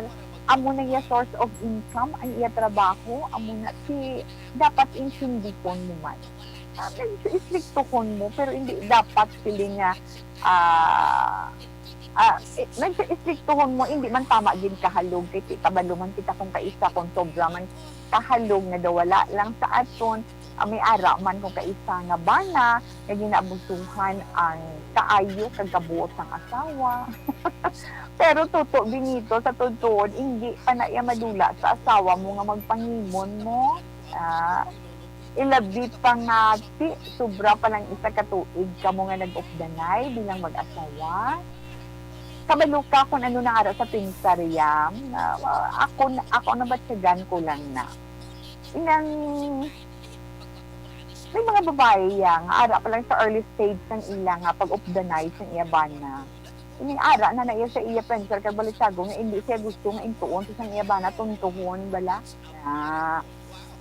amo na iya source of income, ang iya trabaho, amo na si dapat intindihon mo man. Ah, medyo istriktuhon mo, pero hindi dapat sila nga, ah, ah, eh, medyo istriktuhon mo, hindi man tama gid kahalog, kay ti-, kabalo man kita kung kaisa, kung sobra man kahalog nga daw wala lang sa aton, ah, may ara man kung kaisa nga bana nga ginaabusuhan ang kaayo kag kabuot sang asawa. Pero tuto, Benito, sa tuod-tuod, hindi pa na iya madula sa asawa mo nga magpangimon mo. Ah, ilabi pa nga, ti, sobra pa lang isa ka tuig kamo nga nag-updanay bilang mag-asawa. Kabalo ka kung ano na ara sa pinsa, Riam, na, ah, ako na, ako na batyagan ko lang na. Inang, may mga babae iya nga ara pa lang sa early stage sang ila nga pag-updanay sang iya bana. Ini ara na na iya sa iya pensar kag balisagong nga indi siya gusto nga intuon sa sang iya bana, tuntuhon bala. Na,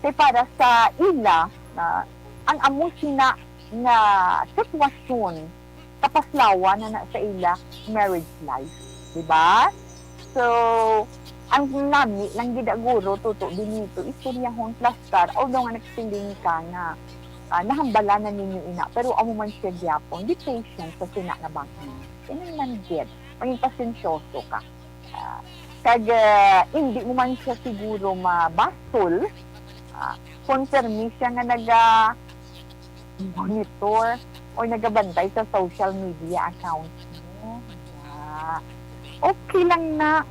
kay para sa ila, na, ang amo sina nga sitwasyon kapaslawan na na sa ila marriage life, di ba? So, ang nami lang gid, guro, Tuto Benito, istoryahon, plastar, although nga nagsiling ka nga, ah, nahambala na ninyo ina, pero amo man siya gyapon, be patient sa sina nga bangin. Kinahanglan gid, maging pasensyoso ka. Ah, kag, ah, hindi mo man siya siguro mabasol, ah, kung permi siya nga naga-monitor o nagabantay sa social media accounts mo. Ah, okay lang na.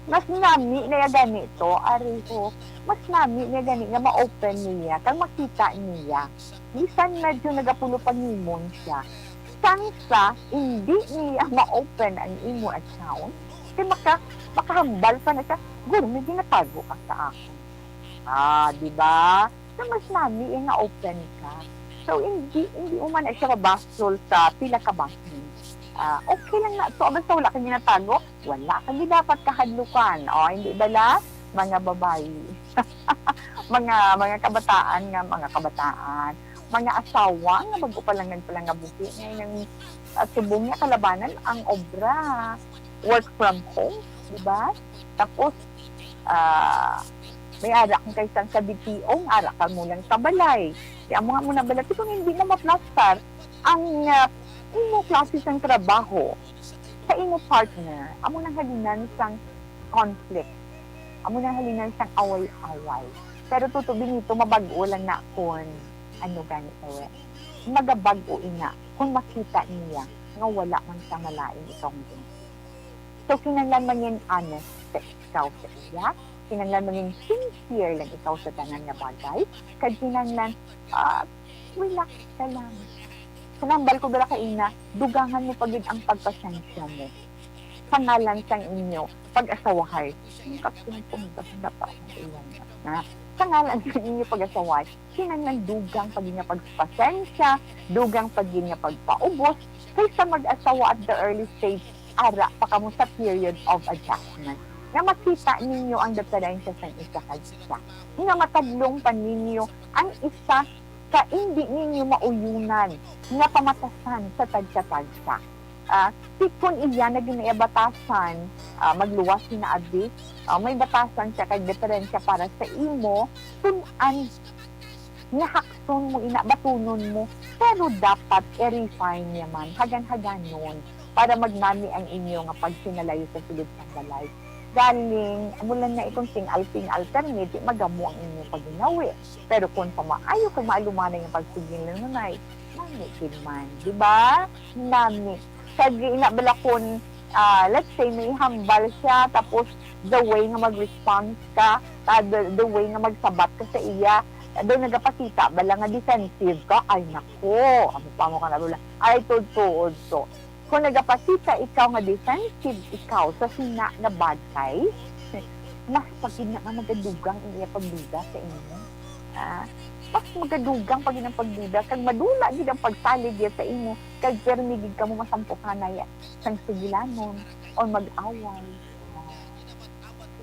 Mas nami na ya gani to, ari ko. Mas nami na ya gani nga ma-open niya, kag makita niya. Bisan medyo nagapulupangimon siya. Sang sa hindi niya ma-open ang imo account, kay maka-, makahambal pa na siya, "Guro, may ginatago ka sa akon." Ah, di ba? So, mas nami eh nga open ka. So, hindi, hindi mo man na siya mabasol sa pila ka bahin. Ah, okay lang na. So, basta wala ka ginatago, wala ka gid dapat kahadlukan. O, hindi bala? Mga babayi. Mga, mga kabataan nga, mga kabataan. Mga asawa nga bago pa lang nagpalangabuhi. Ngayon, ang, at subong niya kalabanan ang obra. Work from home, di ba? Tapos, ah, may ara kang kay sang sa B P O, nga ara ka mo lang sa balay. Kaya mo nga mo na balati kung hindi mo maplastar ang, ah, imo klase sang trabaho sa imo partner, amo nang halinan sang conflict. Amo nang halinan sang away-away. Pero Tuto Benito, mabag-o lang na kung ano gani, eh. Magabag-o ina kung makita niya nga wala man sa malain ikaw nga ginsugo. So, kinahanglan mangin honest sa ikaw sa iya. Kinahanglan mangin sincere lang ikaw sa tanan nga bagay. Kag kinahanglan, ah, relax ka lang. Sa nambal ko bala kaina, dugangan mo pa gid ang pagpasensya mo. Sa ngalan sang inyo pag-asawahay, ang kapungpong na pa ang ilang na. Sa ngalan sang inyo pag-asawahay, kinahanglan dugang pa gid nga pagpasensya, dugang pa gid nga pagpaubos, kaysa mag-asawa at the early stage, ara pa kamo sa period of adjustment. Nga makita ninyo ang diferensya sang isa kag isa. Nga matadlong pa ninyo ang isa ka indi ninyo mauyunan nga pamatasan sa tagsa-tagsa. Ah, ti kon iya na gid iya batasan, ah, magluwas sina abi, ah, may batasan siya kag diferensya para sa imo, tun-an nga hakson mo ina, batunon mo, pero dapat i-refine niya man, hagan-haganon, para magnami ang inyo nga pagsinalayo sa sulod sang balay. Galing, amo lang na ikong sing-al-sing-al permi, di magamo ang inyong paginawi. Pero kung pamaayo kag maalumanay ang pagsiging lanunay, nami gid man, di ba? Nami. Kag ina bala kun, ah, let's say, may hambal siya, tapos the way nga mag-response ka, ah, the, the way nga magsabat ka sa iya, daw nagapakita bala nga defensive ka, ay nako, amo pa mo ka na bala, ay, tuod-tuod to. Kung nagapakita ikaw nga defensive ikaw sa sina nga bagay, mas pa gid na nga magadugang ang iya pagduda sa imo. Ah, mas magadugang pa gid ang pagduda, kag madula gid ang pagsalig niya sa imo, kag permi gid kamo masampuhanay sang sugilanon o mag-away.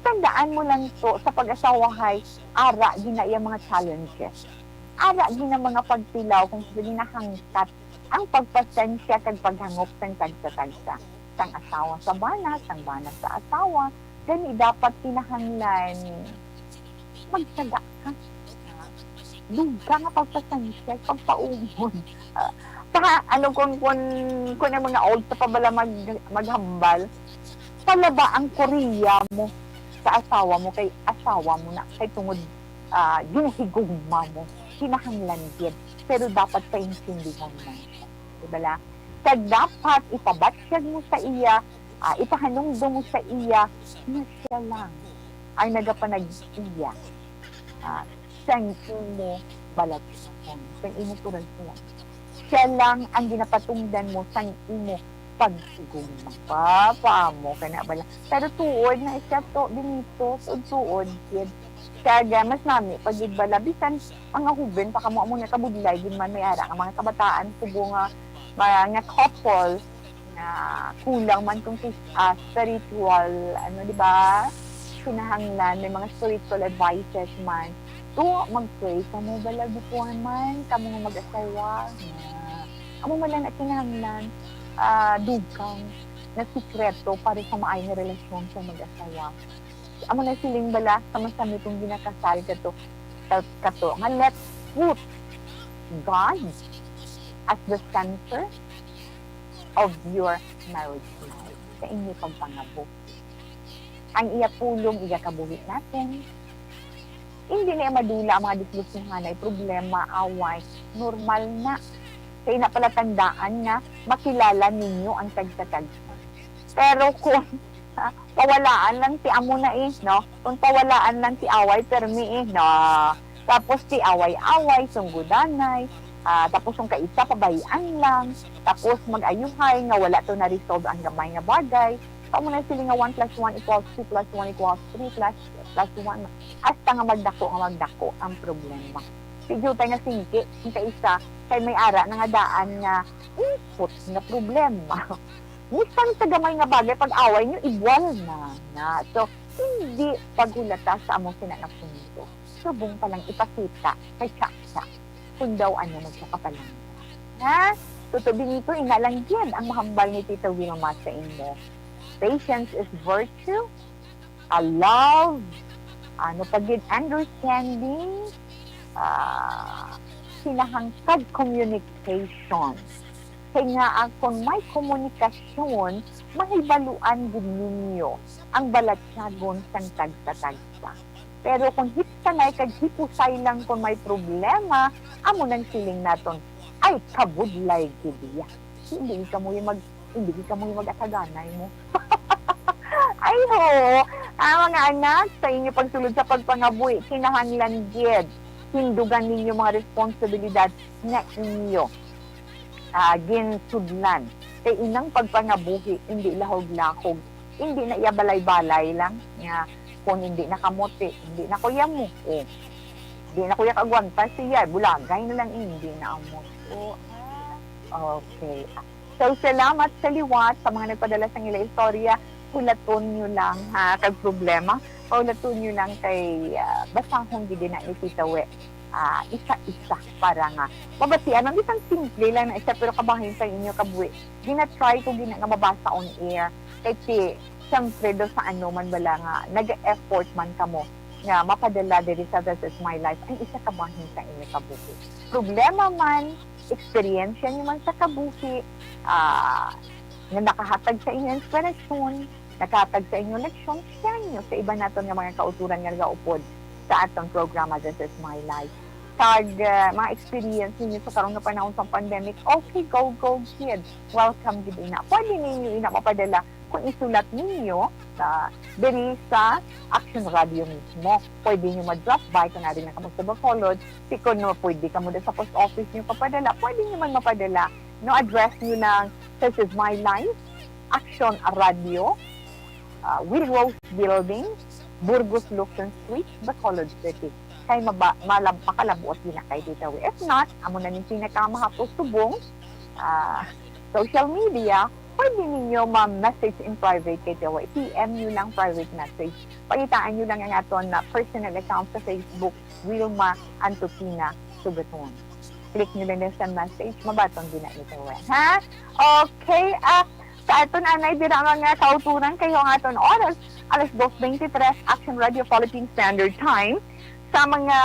Tandaan mo lang to, sa pag-asawahay, ara gid na iya mga challenges. Ara gid na mga pagtilaw kung sa ginahangkat ang pagpasensya kag paghangop sang tagsa-tagsa, sang asawa sa bana, sang bana sa asawa. Gani dapat kinahanglan magtiyaga ka. Dugang nga pagpasensya, pagpaumon. Ah, sa, ano, kung, kung, kung ang mga old pa bala mag-, maghambal, palaba ang Korea mo sa asawa mo, kay asawa mo na, kay tungod, ah, ginahigugma mo, kinahanglan gid. Pero dapat paintindihan mo siya. Di bala? Kag dapat ipabatyag mo sa iya, ah, ipahanumdom mo sa iya na siya lang ang nagapanag-iya, ah, sang imo balatyagon, sang imo kurason. Siya lang ang ginapatungdan mo sang imo pagsigugma. Papa mo, kana bala. Pero tuod na siya to, Benito, tuod-tuod, gid. Kag, ah, mas nami pa gid bala, bisan mga huben pa kamo, amo nga kabudlay gid man may ara nga mga kabataan, subong nga, mga, nga couple, nga kulang man kung sis-, ah, spiritual, ano, di ba? Kinahanglan, may mga spiritual advices man. To, mag-pray kamo bala, butuan man, kamo nga mag-asawa, nga. Amo man lang na kinahanglan, ah, dugang na sikreto para sa maayo nga relasyon sa mag-asawa. Amo na siling bala, sa masami kong ginakasal kato, ka-, kato, nga let's put God as the center of your marriage life, sa inyo pagpangabo. Ang iya pulong, iya kabuhi natin. Hindi na madula ang mga diskusyonan, ay problema, away. Normal na. Kaya na pala tandaan nga makilala ninyo ang tagsa-tagsa. Pero kung pawalaan lang ti amo na eh, no? Kung pawalaan lang ti away, permi eh, no? Tapos ti away-away, sunggudanay, ah, tapos ang kaisa, pabayian lang, tapos mag-ayuhay nga wala to na-resolve ang gamay nga bagay. Kamo na sila nga one plus one equals two plus one equals three plus, plus one. Hasta nga magdako, nga magdako ang problema. Sige tayo nga singki, ang kaisa, kay may ara na nga daan nga, ipot nga problema. Bisan sa gamay nga bagay, pag-away nyo, igual na, na. So, hindi paghulata sa among sina nga punto. Subong pa lang ipakita kay Chacha kung daw ano magkakapalangga. Ha? Tuto Benito, ina lang gid ang mahambal ni Tita Wilma sa imo. Patience is virtue, a love, ano pa gid, understanding, ah, kinahanglan communication. Kay nga, ah, kung may komunikasyon, mahibaluan gid ninyo ang balatyagon sang tagsa-tagsa. Pero kung hipsanay kag hipusay lang kung may problema, amo nang siling naton, "Ay, kabudlay gid iya. Hindi kamo mag, hindi kamo mag-ataganay mo." Ay, ho, ang mga anak, sa inyo pagsulod sa pagpangabuhi, kinahanglan gid hindugan ninyo mga responsibilidad nga inyo, ah, ginsudlan. Kay inang pagpangabuhi, hindi lahog-lahog, hindi na iya balay-balay lang, nga kung hindi na kamuti, hindi na kuya mo, eh. Hindi na kuya kagwanta siya, bulagay na lang, eh, hindi na amo. Oo, ah, okay. So, salamat sa liwat sa mga nagpadala sang ila istorya. Hulaton nyo lang, ha, kag problema. Hulaton nyo lang kay, ah, basahon gid na ni Tita We. Ah, isa-isa para nga mabatian ang isang simple lang na isa, pero kabahin sa inyo kabuhi. Gina-try ko gina nga mabasa on air. Kay ti, siyempre, do sa ano man bala nga, nag-effort man kamo nga mapadala diri sa This Is My Life, ang isa kabahin sa inyo kabuhi. Problema man, eksperyensya niyo man sa kabuhi, ah, nga nakahatag sa inyo inspirasyon, nakahatag sa inyo leksyon, share niyo sa iban naton nga mga kauturan nga nagaupod sa aton programa, This Is My Life. Kag, ah, mga experience ninyo sa karon nga panahon sa pandemic, okay, go, go, kids. Welcome gid ina. Pwede ninyo ina mapadala kung isulat ninyo sa, diri sa Action Radio mismo. Pwede nyo ma-drop by kung nari na kamo sa Bacolod. Si kuno pwede kamo da sa post office nyo papadala. Pwede nyo man mapadala. No, address nyo lang, This Is My Life, Action Radio, ah, Will Rose Building, Burgos Lukson Street, Bacolod City. Kay maba-, malab-, makalabuot din na kay dito. If not, amo na ning pinakamahapos subong, ah, social media, pwede ninyo ma-message in private kay T W. I P M nyo lang private message. Pangitaan nyo lang ang aton na personal account sa Facebook, Wilma Antotina Sugaton. Click nyo lang din sa message, mabaton din na ito, eh. Ha? Okay, ah, sa aton anay dira mga kauturan kayo ang aton oras, alas dos twenty-three, Action Radio Philippine Standard Time. Sa mga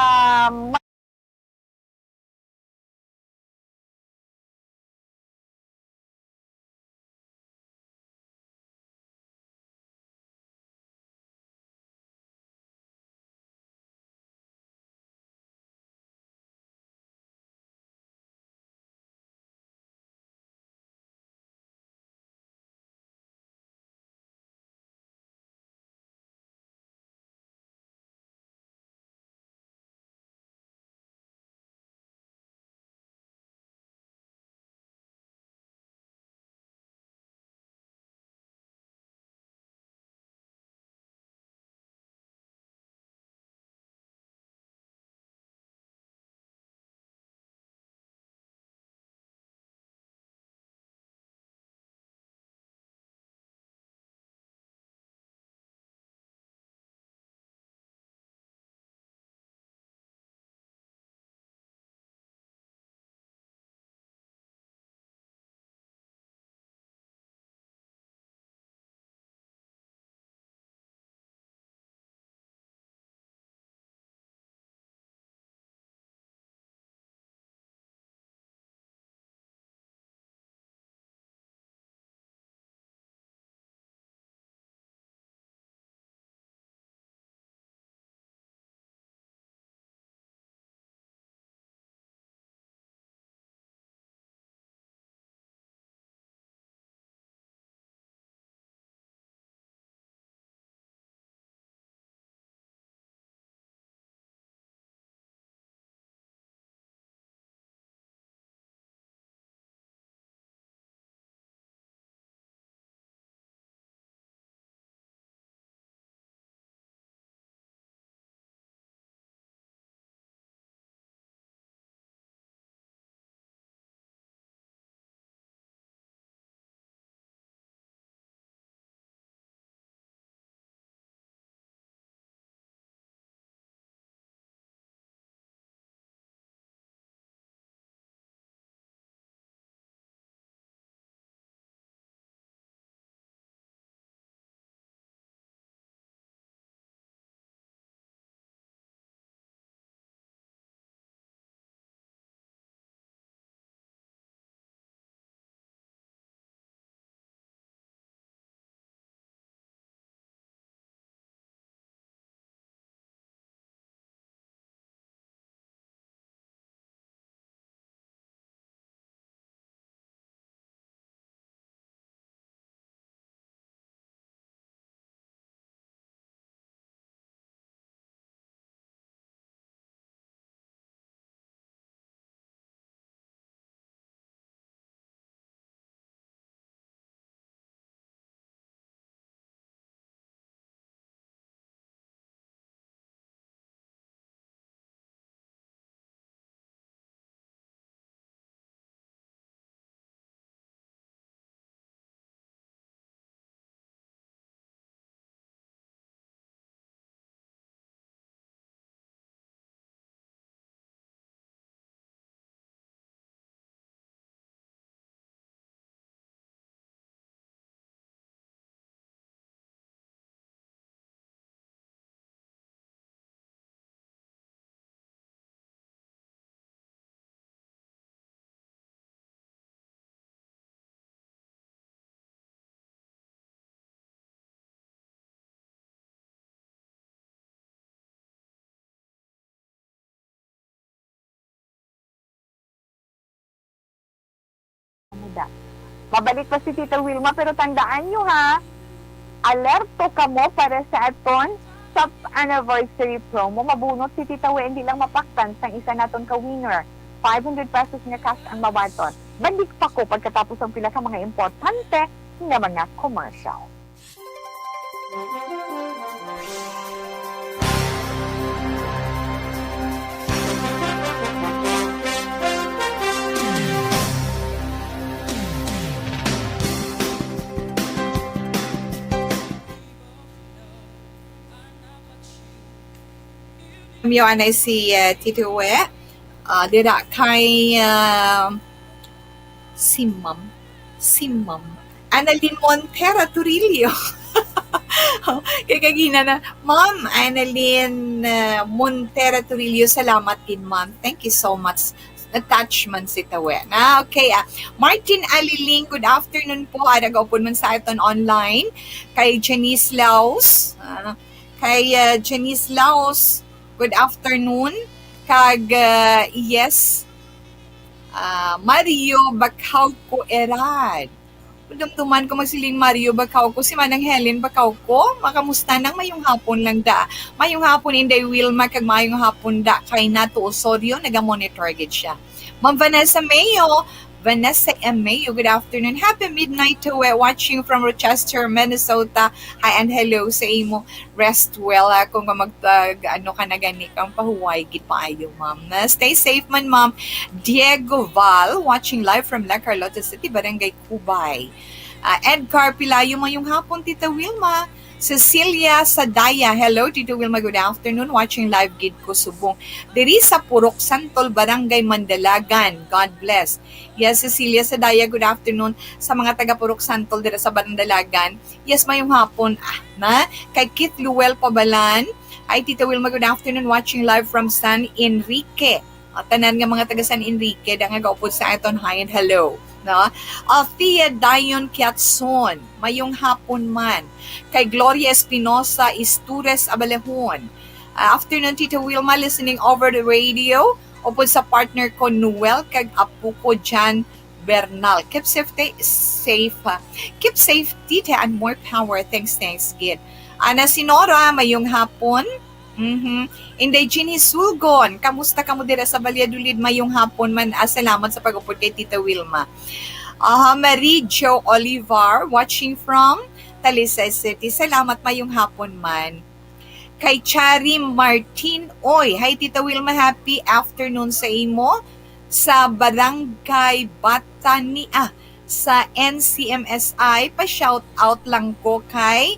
Mabalik pa si Tita Wilma, pero tandaan nyo ha, alerto kamo para sa aton shop anniversary promo. Mabunot si Tita Wen, hindi lang mapaktan sang isa naton ka winner. Five hundred pesos nga cash ang mabaton. Balik pa ko pagkatapos ang pila ka mga importante nga mga commercial. Kami anay si, uh, Tito We. Uh, dira kay, uh, si Ma'am. Si Ma'am Annalyn Montera Turillo. Kay kagina na, Ma'am Annalyn, uh, Montera Turillo, salamat din, Ma'am. Thank you so much. Attachment si Tawe. Na, okay, ah. Martin Aliling, good afternoon po. Ada gaupon man sa aton online. Kay Janice Laos, ah, kay, ah, Janice Laos, good afternoon. Kag, ah, yes, ah, Mario Bacauco Erad. Dumduman ko magsiling Mario Bacauco, si Manang Helen Bacauco. Makamusta nang mayong hapon lang da. Mayong hapon, Inday Wilma, kag mayong hapon da kay Nato Osorio, naga-monitor gid siya. Ma'am Vanessa Mayo, Vanessa M Mayo, good afternoon. Happy midnight to we, watching from Rochester, Minnesota. Hi and hello sa imo. Rest well, ah, kung mag, ah, ano ka na gani, kang pahuway, gid paayo, ma'am. Na, stay safe man, ma'am. Diego Val, watching live from La Carlota City, Barangay Cubay. Ah, Edgar Pilayo, mayong hapon, Tita Wilma. Cecilia Sadaya, hello, Tita Wilma, good afternoon. Watching live gid ko subong diri sa Purok Santol, Barangay Mandalagan. God bless. Yes, Cecilia Sadaya, good afternoon sa mga taga Purok Santol dira sa Mandalagan. Yes, mayong hapon. Ah, na? Kay Keith Luel Pabalan. Hi, Tita Wilma, good afternoon. Watching live from San Enrique. Ah, tanan nga mga taga San Enrique, da nga gaupod sa aton, hi and hello. No? Althea Dion Kiatson, mayong hapon man. Kay Gloria Espinosa Istures Abalahon. Ah, afternoon, Tita Wilma, listening over the radio. Upod sa partner ko, Noel, kag apo ko, Jan Bernal. Keep safety, safe, ah. Keep safe, Tita, and more power. Thanks, thanks, gid. Ana Sinora, mayong hapon. Mhm. Inday Jeannie Sulgon, kamusta kamo dira sa Valladolid? Mayong hapon man. Ah, salamat sa pag-upod kay Tita Wilma. Aha, Marie Jo Olivar, watching from Talisay City. Salamat, mayong hapon man. Kay Charim Martin, oy, hi Tita Wilma, happy afternoon sa imo. Sa Barangay Batania, sa N C M S I, pa-shout out lang ko kay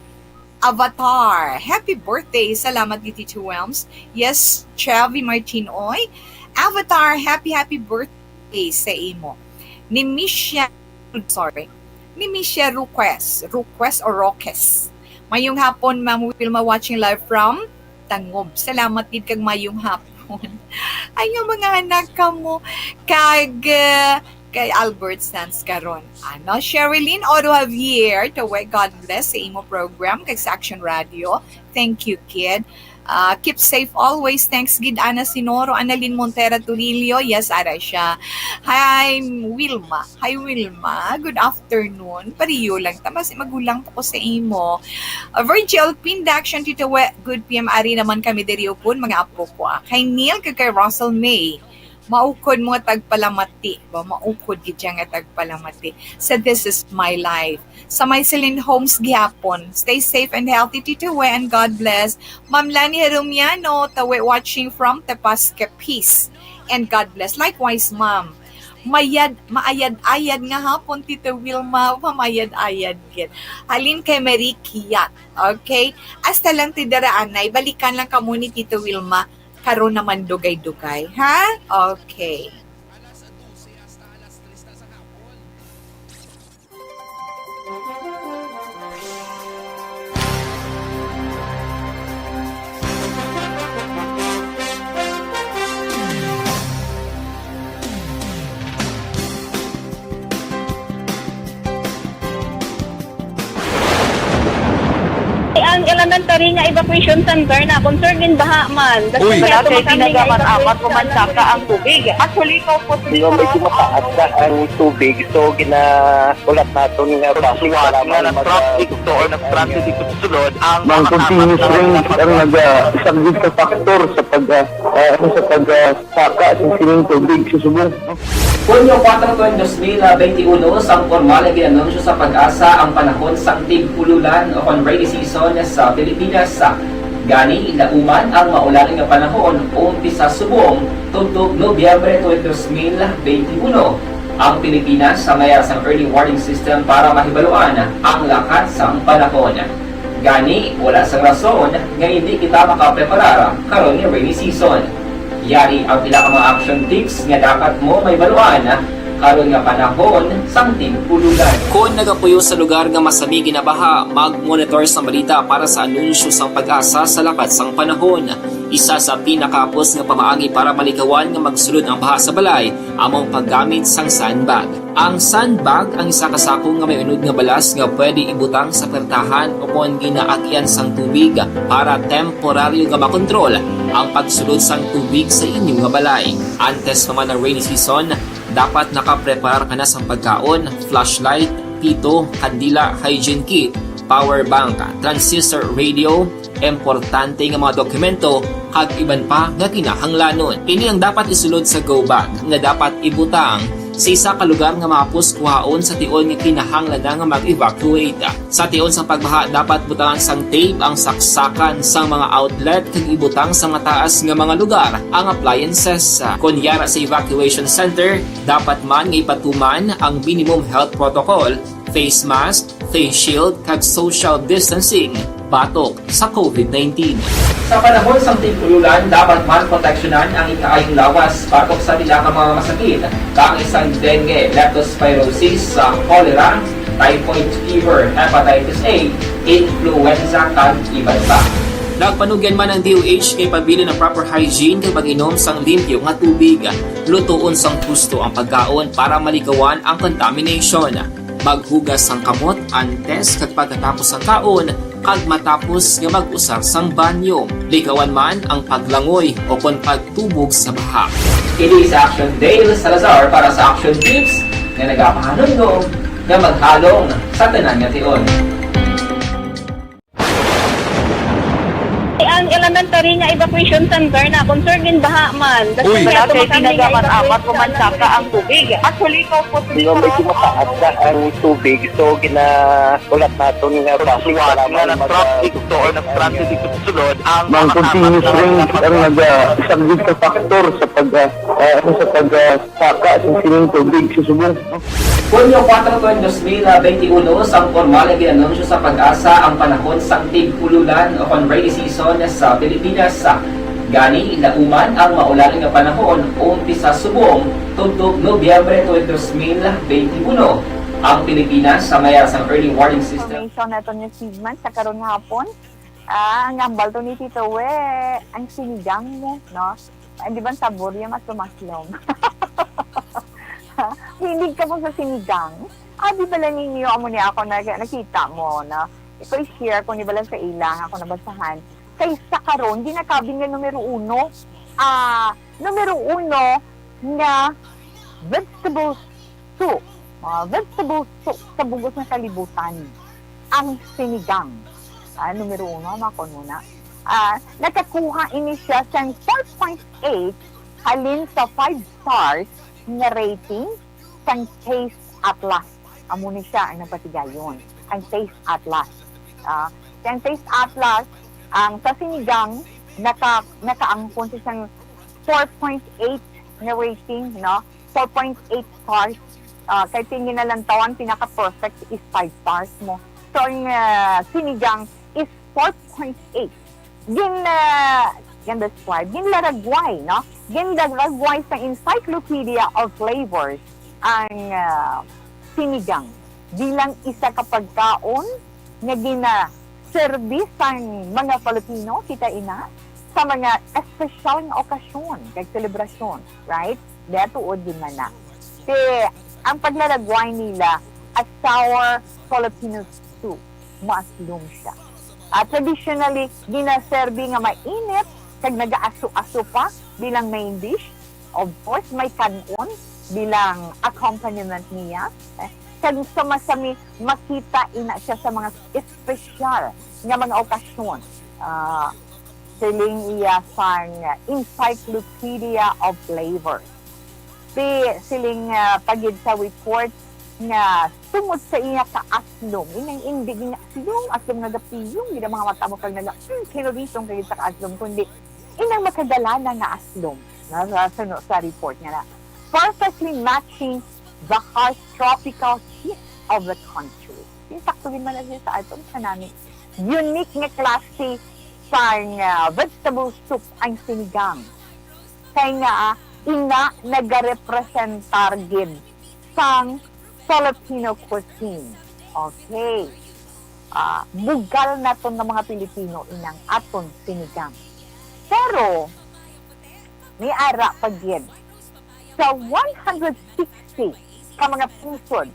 Avatar. Happy birthday! Salamat, Tito Wilms. Yes, Chavi Martin, oy. Avatar, happy, happy birthday sa imo. Ni Misha, sorry. Ni Misha Ruquez. Ruquez o Roques. Mayong hapon, Ma'am Wilma, watching live from Tangob. Salamat gid kag mayong hapon. Ay, nga mga anak kamo. Kag, uh, kay Albert Sanz karon. Ano, Sherilyn Oro Javier, Tawe, God bless sa imo program kag sa Action Radio. Thank you, kid. Ah, keep safe always. Thanks gid, Ana Sinoro, Annalyn Montera Turillo. Yes, ara siya. Hi, Wilma. Hi, Wilma. Good afternoon. Pariyo lang ta, mas magulang pa ko sa imo. Ah, Virgil Pinda, Action Tito We, good P M, ari naman kami diri upon, mga apo ko, ah. Kay Neil, kag kay Russell May. Maukod mo nga tagpalamati. Ba, maukod gid siya nga tagpalamati. So, this is my life. Sa may Celine Homes gihapon. Stay safe and healthy, Tito We, and God bless. Ma'am Lani Herumiano, Tawe, watching from Tepas, Capiz. And God bless. Likewise, ma'am. Mayad, maayad-ayad nga hapon, Tito Wilma, mamayad-ayad gid. Halin kay Marie Kiat. Okay? Hasta lang ti dira, anay. Balikan lang kamo ni Tito Wilma. Karon naman dugay-dugay, ha? Okay. Elementary nga evacuation center na, concern din baha man. Uy. Wala kay pinagaman apat ko man saka ang tubig. Actually, ikaw po, di ba, medyo mataas na ang tubig, so ginaulat naton nga basi para nga mag- nag-traffic to or nag-traffic dito sa sulod ang mga continuous rain ang nag-, ah, isang big factor sa pag, ah, ah, ano, sa pag, ah, saka sa sining tubig sa subong. Hunyo kuwatro, dos mil benti uno, sang pormal nga gin-anunsyo sa PAGASA ang panahon sang tig-ululan o kon rainy season sa Pilipinas. Gani, lauman ang maulan nga panahon umpisa subong tubtob Nobyembre twenty, dos mil benti uno. Ang Pilipinas may ara sang early warning system para mahibaluan ang lakat sang panahon. Gani, wala sang rason nga indi kita makapreparar karon nga rainy season. Yari ang pila ka mga action tips nga dapat mo mahibaluan karon nga panahon sang tig-ululan. Kon nagapuyo sa lugar nga masami ginabaha, mag-monitor sang balita para sa anunsyo sang PAGASA sa lakat sang panahon. Isa sa pinakahapos nga pamaagi para malikawan nga magsulod ang baha sa balay amo ang paggamit sang sandbag. Ang sandbag ang isa ka sako nga may unod nga balas nga pwede ibutang sa pertahan o kon ginaagian sang tubig para temporaryo nga makontrol ang pagsulod sang tubig sa inyo nga balay. Antes pa man ang rainy season, dapat nakapreparar ka na sang pagkaon, flashlight, pito, kandila, hygiene kit, power bank, transistor radio, importante nga mga dokumento, kag iban pa nga kinahanglanon. Ini ang dapat isulod sa go bag nga dapat ibutang sa isa ka lugar nga mahapos kuhaon sa tion nga kinahanglan na nga mag-evacuate. Sa tion sang pagbaha, dapat butangan sang tape ang saksakan sang mga outlet kag ibutang sa mataas nga mga lugar ang appliances. Kon yara sa evacuation center, dapat man nga ipatuman ang minimum health protocol, face mask, face shield, kag social distancing batok sa covid nineteen. Sa panahon sang tig-ululan, dapat man proteksyonan ang ikaayong lawas batok sa pila ka mga masakit, kaangay sang dengue, leptospirosis, sa cholera, typhoid fever, hepatitis A, influenza, kag iban pa. Nagpanugyan man ang D O H nga ipabilin ang proper hygiene kag pag-inom sang limpyo nga tubig. Lutoon sang husto ang pagkaon para malikawan ang contamination. Maghugas sang kamot antes kag pagkatapos sang kaon, kag matapos nga mag-usar sang banyo. Likawan man ang paglangoy o kon pagtubog sa baha. Kini si Action Dale Salazar para sa Action Tips nga nagapahanumdom nga maghalong sa tanan nga tion. Ang elementary nga evacuation center na, concern din baha man. Uy. Wala kay pinagaman apat ko man saka ang tubig. Actually, ikaw po, di ba, medyo mataas na ang tubig, so ginaulat naton nga basi para nga mag- nag-traffic to or nag-traffic dito sa sulod ang mga continuous rain ang nag-, ah, isang big factor sa pag, ah, ah, ano, sa pag, ah, saka sa sining tubig sa subong. Hunyo kuwatro, dos mil benti uno, sang pormal nga gin-anunsyo sa PAGASA ang panahon sang tig-ululan o kon rainy season sa Pilipinas. Gani, lauman ang maulan nga panahon umpisa subong tubtob Nobyembre twenty, dos mil benti uno. Ang Pilipinas sa may ara sang early warning system. Information naton nga segment sa karon nga hapon. Ah, ang hambal to ni Tito We, ang sinigang mo, no? Ay, di ba ang sabor niya mas lumaslom? Hilig ka po sa sinigang? Ah, di bala ninyo, amo ni ako na nakita mo, no? Ito i-share ko ni bala sa ilang ako nabasahan. Kay sa karon, ginakabin nga numero uno, ah, numero uno nga vegetable soup, ah, vegetable soup sa bug-os nga kalibutan, ang sinigang. Ah, numero uno, makon muna. Ah, nakakuha ini siya sang four point eight halin sa five stars nga rating sang Taste Atlas. Amo ni siya ang nagpatigayon, ang Taste Atlas. Ah, ang Taste Atlas, ang sa sinigang, naka-, nakaangkon siya sang four point eight nga rating, no? Four point eight stars. Ah, kay tingin na lang tawan, pinaka-perfect is five stars mo. So, ang, ah, sinigang is four point eight. Gin, ah, gin-describe, ginlaragway, no? Ginlaragway sa Encyclopedia of Flavors ang, ah, sinigang bilang isa ka pagkaon nga gina-serbi sang mga Filipino, kita ina, sa mga espesyal nga okasyon kag selebrasyon, right? Dahil tuod din man na. Ti, ang paglaragway nila, a sour Filipino soup, maaslom siya. Ah, traditionally, ginaserbi nga mainit kag nagaaso-aso pa bilang main dish. Of course, may kan-on bilang accompaniment niya. Eh, kag sama-sami, makita ina siya sa mga espesyal nga mga okasyon. Ah, siling iya sang Encyclopedia of Flavors. Di siling, ah, pa gid sa report nga tungod sa iya kaaslom, inang indi nga aslom, aslom nga gapiyong gid ang mga mata mo kag naga, hmm, kinurintong kay sa kaaslom, kundi inang makagalana nga aslom. Na, sa, sa, sa report nga na, perfectly matching the harsh tropical heat of the country. Insakto gid man na siya sa aton kanami. Unique nga klase sang, ah, vegetable soup ang sinigang. Kay nga, ah, ina nagarepresentar gid sang Filipino cuisine. Okay. Ah, bugal naton nga mga Pilipino inang aton sinigang. Pero, may ara pa gid. Sa one hundred sixty ka mga pungsod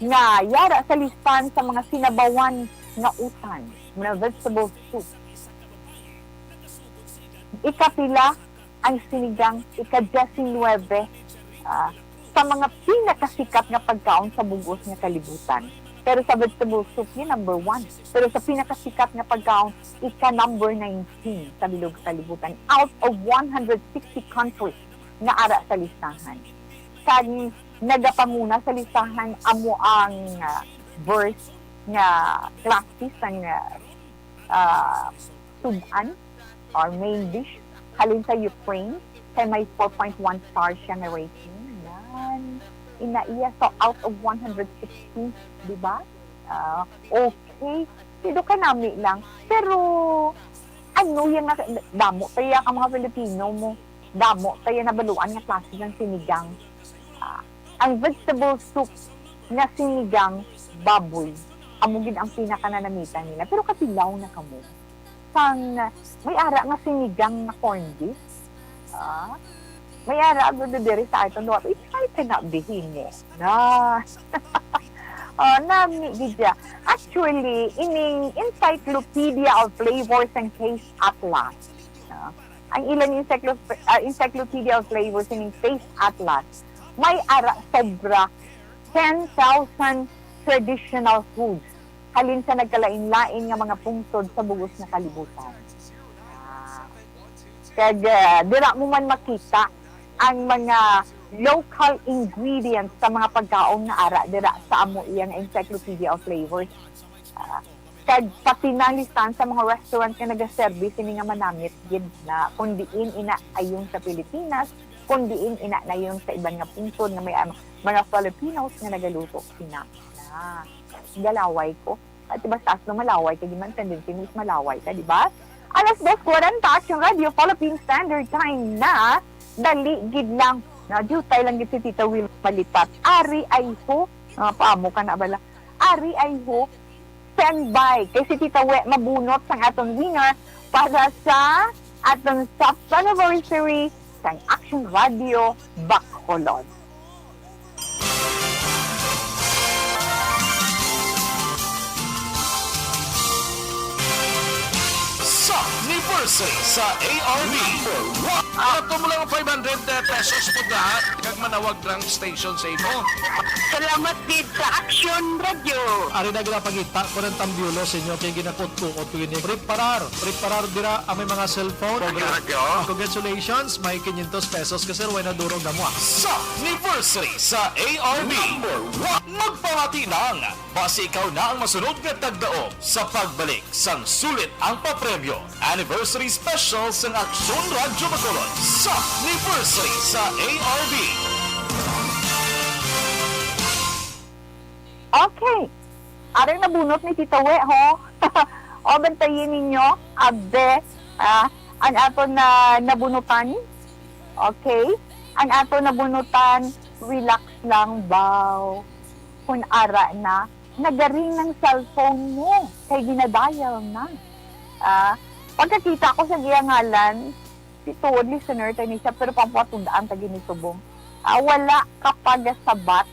nga yara sa listahan sa mga sinabawan nga utan, mga vegetable soup, ikapila ang sinigang, ika-diecinuebe, ah, sa mga pinakasikat nga pagkaon sa bug-os nga kalibutan. Pero sa vegetable soup, yun number one. Pero sa pinakasikat nga pagkaon, ika number nineteen sa bilog kalibutan, out of one hundred sixty countries nga ara sa listahan. Kag nagapanguna sa listahan amo ang, ah, first nga klase sang, ah, ah, sud-an or main dish halin sa Ukraine, kay may four point one star siya nga rating. Yan. Ina iya, so out of one hundred sixty, di ba? Ah, okay. Pero kanami lang. Pero, ano yan nga, damo kaya ang mga Filipino mo? Damo kaya nabaluan nga klase ng sinigang? Ah, ang vegetable soup nga sinigang baboy, amo gid ang pinakananamitan nila. Pero katilaw na kamo. Sang may ara nga sinigang nga corned beef. Ah, may ara gud diri sa aton lugar. I-try ka na, bihimo. Na. Oh, nami gid siya. Actually, ining Encyclopedia of Flavors and Taste Atlas. Ah, ang ilang encyclo-, ah, Encyclopedia of Flavors and Taste Atlas, may ara sobra ten thousand traditional foods halin sa nagkalain-lain nga mga pungsod sa bug-os nga kalibutan. Ah, kag, ah, dira mo man makita ang mga local ingredients sa mga pagkaon nga ara dira sa amo iya nga Encyclopedia of Flavors. Ah, kag pati na ang listahan sa mga restaurant nga nagaserbi sini nga manamit gid na kon diin ina ayon sa Pilipinas, kon diin ina nayon sa iban nga pungsod nga may, ah, mga Filipinos nga nagaluto sina. Na, galaway ko. At basta as no malaway ka, di man tendency mo is malaway ka, di ba? Alas dos kwarenta, Action Radio, Philippine Standard Time na. Dali gid lang. Na, diutay lang gid si Tita Will malipat. Ari ay ho. Ah, paamo ka na bala. Ari ay ho. Stand by. Kay si Tita We mabunot sang aton winner para sa aton soft anniversary sang Action Radio Bacolod. Sa anniversary sa A R B. Number one. Ato mo lang five hundred pesos po na kag manawag ng station sa imo. Salamat gid sa Action Radio. Ari na ginapangita ko ng tambyulo sa inyo kay ginakot-kuot ko ini. Preparar, preparar dira ang may mga cellphone. Action Radio. Congratulations, may quinientos pesos ka, sir, way na durog na mo, ah. Sa anniversary sa A R B. Number one. Magpamati lang, basi ikaw na ang masunod nga tagdaog sa pagbalik sang sulit ang papremyo. Anniversary Special sang Aksyon Radyo Bacolod sa anniversary sa A R B. Okay. Arang nabunot ni Tita We, ho. O, bantayin ninyo, abe, ah, ang aton na nabunutan. Okay? Ang aton nabunutan, relax lang, baw. Kung ara na, nagaring ng cellphone mo, kay ginadial na. Ah, pagkakita ko sa iya ngalan, si tuod listener tayo ni siya, pero pampatundaan ta gini subong. Ah, wala ka pagasabat.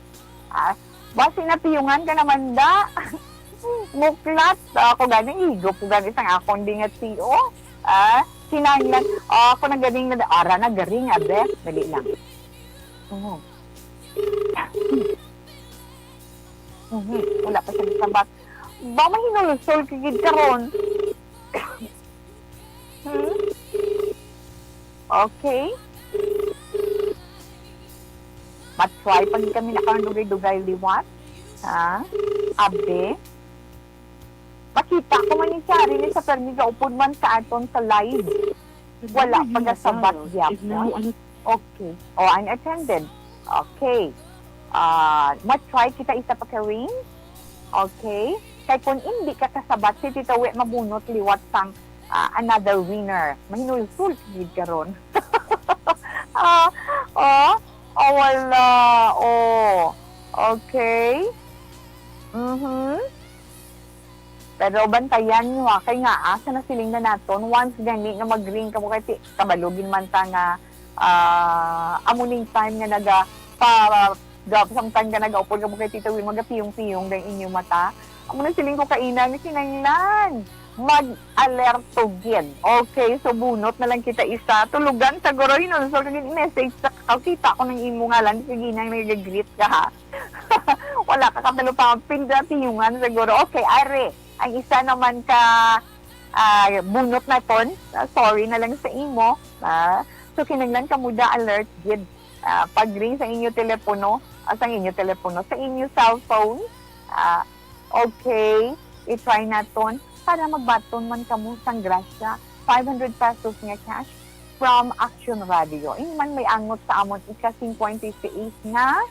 Ah, basi napiyungan ka naman da. Muklat. Ah, ako gani, higop ko gani sang akon di nga tiyo. Ah, kinahanglan. Ah, ako na ganing na, ara na garing, abe. Dali lang. Mhm. Mhm. Wala pa siya nasabat. Ba, mahinulsol ka gid karon. Hmm? Okay. Matry pa gid kami na kang dugay-dugay liwat. Ha? Abi? Makita ko man ni Shari ni sa permi gaupod man sa aton sa live. Wala pa gasabat gyapon. Okay. Oh, unattended. Okay. Ah, ma-try kita isa pa ka ring. Okay. Kay kung hindi ka kasabat, si Tita Wi mabunot liwat sang, ah, another winner. Mahinulsol gid karon. Ah, oh, oh, wala. Oh. Okay. Mhm. Pero bantayan nyo, ha, kay nga, asa na siling na naton, once gani nga mag-ring kamo, kay ti-, kabalo gid man ta nga, ah, amo ning time nga naga, pa, ga-, samtang nga nagaupod kamo kay Tita Will, magapiyong-piyong ang inyo mata. Amo na siling ko kaina nga kinahanglan mag-alerto gid. Okay, so bunot na lang kita isa. Tulugan sa guro, hinulsol ka gid, message sa kakita ko ng imo ngalan, sige na, nag-greet ka, ha. Wala ka katalupang pindapiyungan siguro. Okay, are. Ang isa naman ka, ah, bunot naton, ah, sorry na lang sa imo. Ah, so, kinahanglan kamo da alert gid. Ah, pag-ring sa inyo telepono, ah, sa inyo telepono, sa inyo cellphone, ah, okay, i-try naton para magbaton man kamo sang grasya. Five hundred pesos nga cash from Action Radio. Ini man may angot sa amon ika-singkwenta y seis nga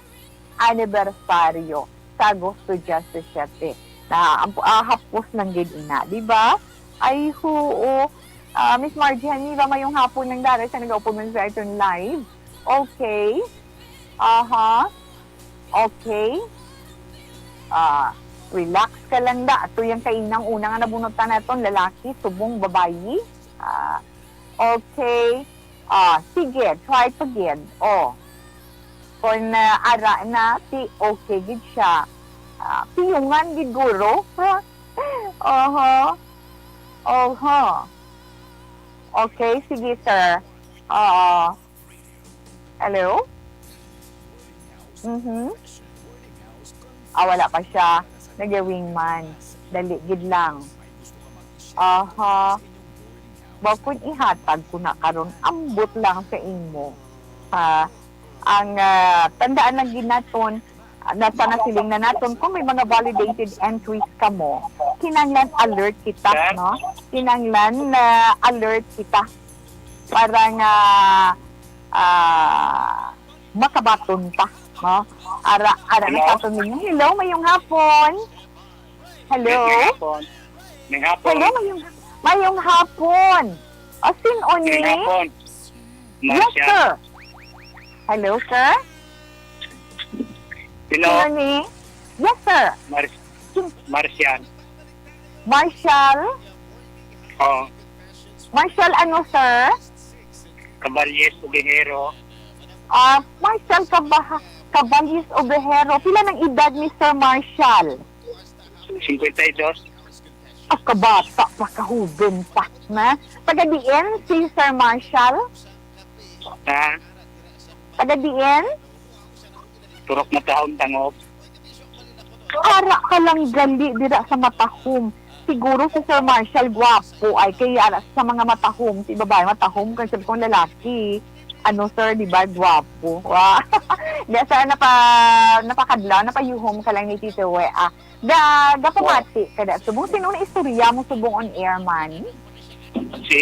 anibersaryo sa Agosto diyesisiyete. Na, ang, ah, hapos lang gid ina, di ba? Ay, huo. Ah, Miss Margie Haniva, mayong hapon lang dara sa nagaupod man sa iton live. Okay. Aha. Okay. Ah, relax ka lang da. Ato yung kainang una nga nabunutan naton, lalaki, subong, babayi. Ah, okay. Ah, sige, try pa gid. Oh. Kung, ah, ara na, si okay gid siya. Ah, piyungan gid guro. Oho. Oho. Okay, sige, sir. Oo. Hello? Mhm. Ah, wala pa siya. Nag-wingman. Dali gid lang. Aha. Ba, kung ihatag ko na karon, ambot lang sa imo. Ah, ang, ah, tandaan lang gid naton, ah, nasa nasiling na naton, kung may mga validated entries kamo, kinahanglan alert kita, Sir? No? Kinahanglan na alert kita para nga, ah, makabaton ta, no? Ara, ara na Hello? sa aton ninyo. Hello, mayong hapon. Hello? Yes, mayong hapon. Mayong hapon. Hello, mayong, mayong hapon. O, sin-o ni? Mayong hapon. Yes, Marcia. Sir. Hello, sir. Hello. Sino ni? Yes, sir. Mar-, Sin-, Marcian. Marshall? Oo. Marshall ano, sir? Caballes Ovejero. Ah, Marshall Caba-, Caballes Ovejero. Pila ng edad ni Sir Marshall? Cincuenta y dos. Ah, kabata pa, kahuben pa, na? Taga diin si Sir Marshall? Ha? Taga diin? Turok Matahom, Tangub. Ara ka lang gali dira sa Matahom. Siguro si Sir Marshall gwapo ay kay ara sa mga Matahom, si babae Matahom kay sabi kong lalaki. Ano, sir, di ba, gwapo? Wa. Di, sir, napa-, napakadlaw, napayuhom ka lang ni Tito We, ah. Da, gapamati ka da. Subong, sino na istorya mo subong on air man? Si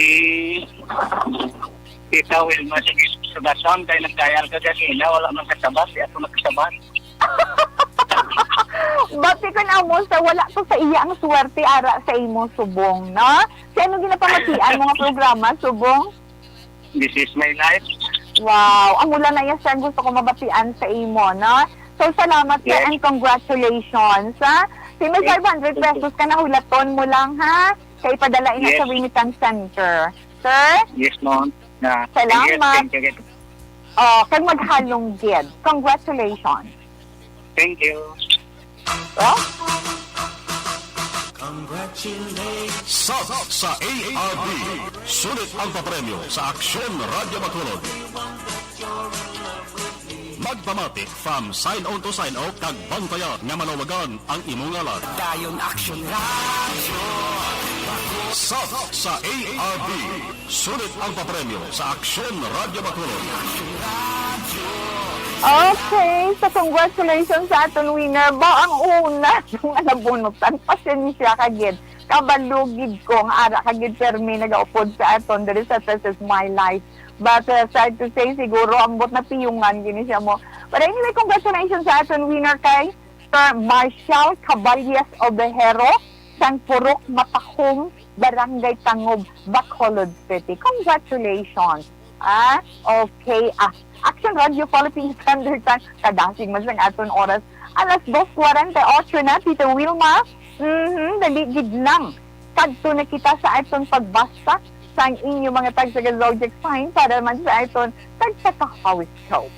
Tita Wilma sa Gisbis sa Basang, kay nag-dial ka ganina, wala man kasabat, di ako nagkasabat. Bati ko na mo sa wala to sa iya ang swerte ara sa imo subong, no? Si ano ginapamatian mo nga programa, subong? This is my life. Wow, amo lang na iya, sir, gusto ko mabatian sa imo, no? So, salamat, sir, Yes. and congratulations, ha? Si may Thank, five hundred thank you. pesos ka, nahulaton mo lang, ha? Kay padala ina Yes. sa Remittance Center. Sir? Yes, ma'am. Na, Salamat. Thank you, thank you. Oh, kag maghalong gid. Congratulations. Thank you. Welcome. Sat sa A R B. Sulit ang papremyo sa Aksyon Radyo Bacolod. Magpamati from sign on to sign out kag bantaya nga malawagan ang imo ngalan. Dayon Aksyon Radyo. Sat sa A R B. Sulit ang papremyo sa Aksyon Radyo Bacolod. Okay, so congratulations sa aton winner. Ba, ang una, yung alabunutan, pasensya ka gid. Kabalugid ko nga ara ka gid permi nagaupod sa aton diri sa This Is My Life. But uh, sad to say, siguro ambot na piyungan gini siya mo. But anyway, congratulations sa aton winner kay Sir Marshall Caballes Obehero sang Purok Matahom, Barangay Tangob, Bacolod City. Congratulations. Ah, okay. Ah, Action Radio Philippines Standard Time. Kadasig man sang aton oras. Alas dos forty-eight na, Tita Wilma. Mhm, dali gid lang. Kadto na kita sa aton pagbasa sang inyo mga tagsa ka zodiac sign para man sa aton tagsa ka horoscope.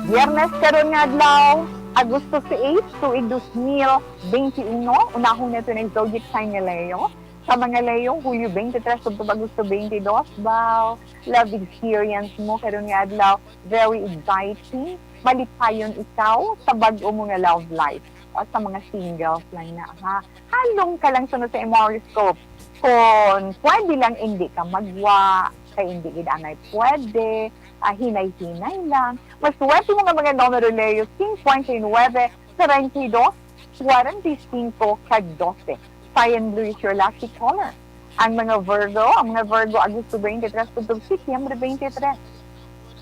Biyernes karon nga adlaw, Agosto sais, tuig dos mil bente uno, unahon nato ang zodiac sign nga Leo. Sa mga Leo, Hulyo twenty-three tubtob Agosto twenty-dos, wow, love experience mo karon nga adlaw, very exciting. Malipayon ikaw sa bag-o mo nga love life. O sa mga singles lang na, ha? Halong ka lang sunod sa imong horoscope. Kung pwede lang, hindi ka magwa, kay hindi gid anay pwede, ah, hinay-hinay lang. Maswerte mo nga mga numero, Leo, cincuenta y nueve, treinta y dos, cuarenta y cinco, kag doce. Cyan blue is your lucky color. Ang mga Virgo, ang mga Virgo, Agosto twenty-three tubtob Setyembre twenty-three.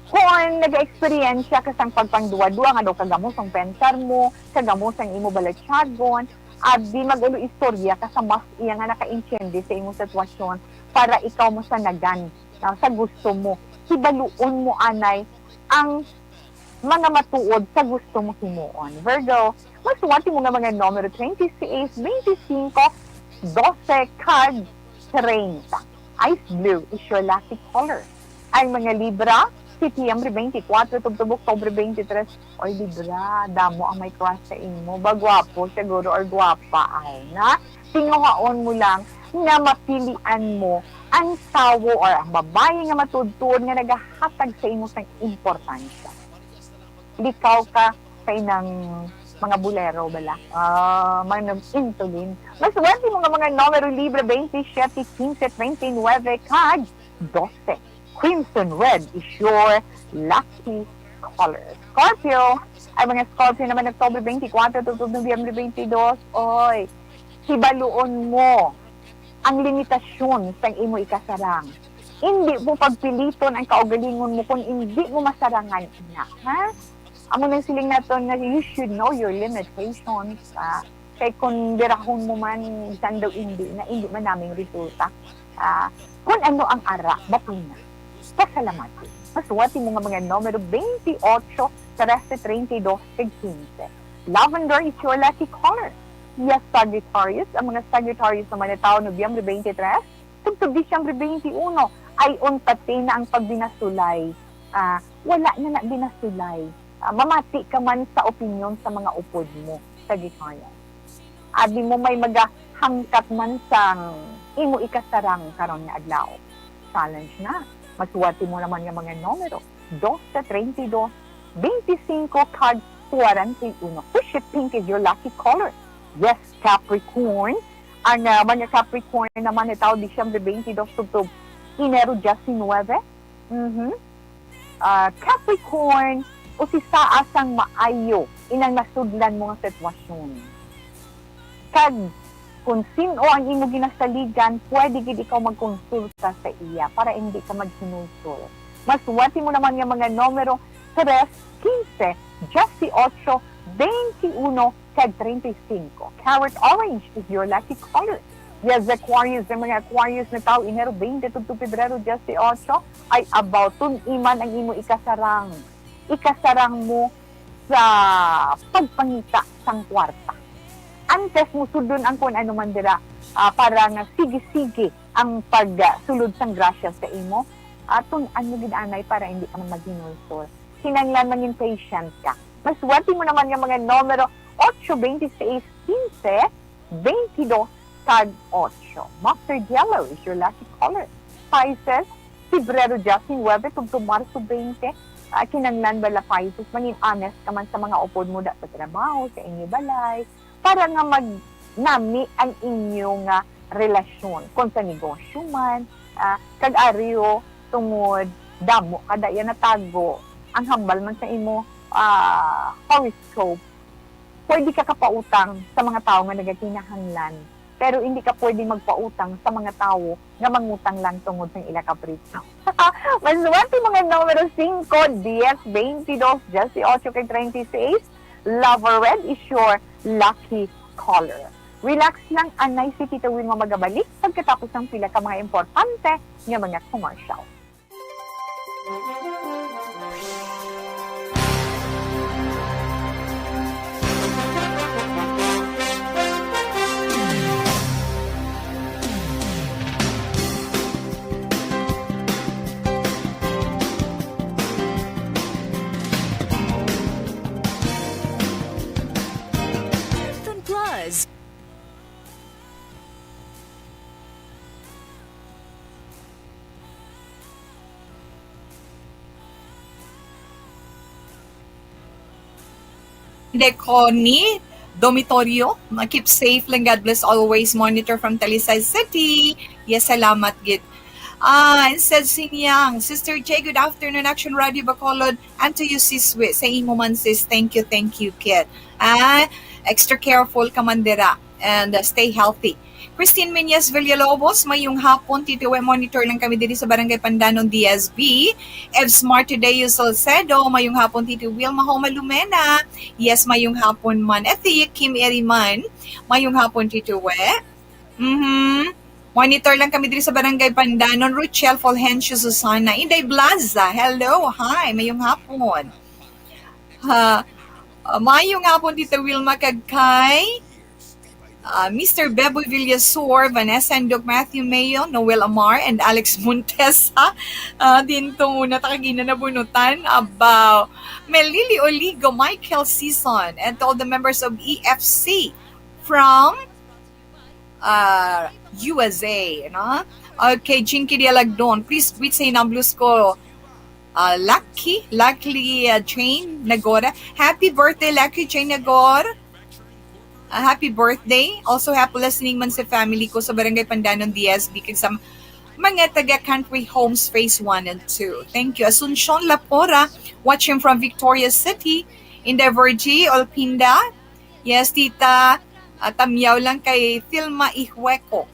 Kung nag-eksperyensya ka sang pagpangduwa-duwa nga daw kagamos ang pensar mo, kagamos ang imo balatyagon, abi mag-ulo istorya ka sa mas iya nga nakaintindi sa imo sitwasyon para ikaw masanagan, ah, sa gusto mo. Hibaluon mo anay ang mga matuod sa gusto mo himuon. Virgo, maswerte mo nga mga numero twenty-six, twenty-cinco, doce, kag treinta. Ice blue is your lucky color. Ang mga Libra, Setyembre twenty-four tubtob Oktubre twenty-three. Oy, Libra, damo ang may crush sa imo. Ba gwapo siguro or gwapa, ay na? Tinguhaon mo lang nga mapilian mo ang tawo or ang babayi nga matuod-tuod nga nagahatag sa imo sang importansya. Likaw ka sa inang mga bolero bala. Ah, mga intulin. Maswerte mo nga mga numero, Libra, twenty-seven, quince, twenty-nueve, kag doce. Crimson red is your lucky color. Scorpio, ang mga Scorpio naman, October twenty-four tubtob Nobyembre twenty-two, oy, hibaluon mo ang limitasyon sang imo ikasarang. Hindi mo pagpiliton ang kaugalingon mo kung hindi mo masarangan ina, ha? Amo nang siling naton nga you should know your limitations, ah. Kay kung birahon mo man, bisan daw hindi na, hindi man naming resulta. Ah, kung ano ang ara, bati na. Pasalamati. Maswerte mo nga mga numero twenty-eight, trese, treinta y dos, kag quince. Lavender is your lucky color. Yes, Sagittarius. Ang mga Sagittarius naman na tawo, Nobyembre twenty-three, tubtob Disyembre twenty-one, ay untatin na ang pagbinasulay. Ah, wala na na binasulay. Ah, mamati ka man sa opinyon sa mga upod mo, Sagittarius. Abi mo may magahangkat man sang imo ikasarang karon nga adlaw. Challenge na. Maswerte mo naman nga mga numero, doce, treinta y dos, veinticinco, kag cuarenta y uno. Fishy pink is your lucky color. Yes, Capricorn. Ang, ah, mga Capricorn naman na tawo, Disyembre twenty-two tubtob Enero diecinueve. Mhm. Ah, Capricorn, usisaa sang maayo inang nasudlan mo nga sitwasyon. Kag kung sin-o ang imo ginasaligan, pwede gid ikaw magkonsulta sa iya para hindi ka maghinulsol. Maswerte mo naman nga mga numero, tres, quince, dieciocho, veintiuno, kag treinta y cinco. Carrot orange is your lucky color. Yes, Aquarius, ang mga Aquarius na tawo, Enero twenty tubtob Pebrero dieciocho, ay about tun-i man ang imo ikasarang. Ikasarang mo sa pagpangita sang kwarta. Antes mo sudlon ang kung ano man dira, ah, para nga sige-sige ang pagsulod sang grasya sa imo, ah, tun-an mo gid anay para hindi ka man maghinulsol. kinahanglan mangin patient ka. Maswerte mo naman nga mga numero otso, twenty-six, quince, twenty-dos, kag otso. Mustard yellow is your lucky color. Pisces, Pebrero diecinuebe tubtob Marso twenty. Ah, kinahanglan bala, Pisces, mangin honest ka man sa mga upod mo da sa trabaho, sa inyo balay, para nga magnami ang inyo nga relasyon, kung sa negosyo man, ah, kag ari, tungod damo ka da iya natago ang hambal man sa imo, ah, horoscope. Pwede ka kapautang sa mga tawo nga nagakinahanglan, pero hindi ka pwede magpautang sa mga tawo nga mangutang lang tungod sa ila kaprito. Maswerte mga numero singko, diyes, twenty-dos, diyes otso, kag treinta y seis. Lover, red is your lucky color. Relax lang, anay si Tita Wilma magabalik pagkatapos ng pila ka mga importante nga mga commercial. Plus. Hindi ko ni Domitorio. Ma-, keep safe lang. God bless always. Monitor from Talisay City. Yes, salamat gid. Ah, and said Sinyang, Sister J, good afternoon, Action Radio Bacolod, and to you, Sis Wi. Sa imo man, sis, thank you, thank you, kid. Ah, extra careful ka man dira, and, uh, stay healthy. Christine Meñez Villalobos, mayong hapon, Tito Wi, monitor lang kami diri sa Barangay Pandanon, D S B. Ev Smart Tadeo Salcedo, mayong hapon, Tito Wilma Homa Lumena. Yes, mayong hapon man. Ethia Kim Eriman, mayong hapon, Tito Wi. Mhm. Monitor lang kami diri sa Barangay Pandanon. Rochelle Fulgencio Susana. Inday Blaza, hello, hi, mayong hapon. Ha, uh, mayong hapon, Tita Wilma, kag kay, uh, Mister Beboy Villasor, Vanessa and Doc Matthew Mayo, Noel Amar, and Alex Montesa. Uh, din to muna ta kagina nabunutan. Abaw, Melili Oligo, Michael Season, and to all the members of E F C from, uh, U S A, no? Okay, Jinky Dialagdon, please greet sa hinamblos ko. Uh, Lucky, Lucky, uh, Jane Nagora. Happy birthday, Lucky Jane Nagor. Uh, happy birthday. Also, happy listening man sa family ko sa Barangay Pandanon, D S B, kag sa mga taga Country Homes Phase one and two. Thank you. Asuncion Lapora, watching from Victoria City. Inday Virgie Olpinda. Yes, Tita, ah, tamyaw lang kay Thelma Ihueco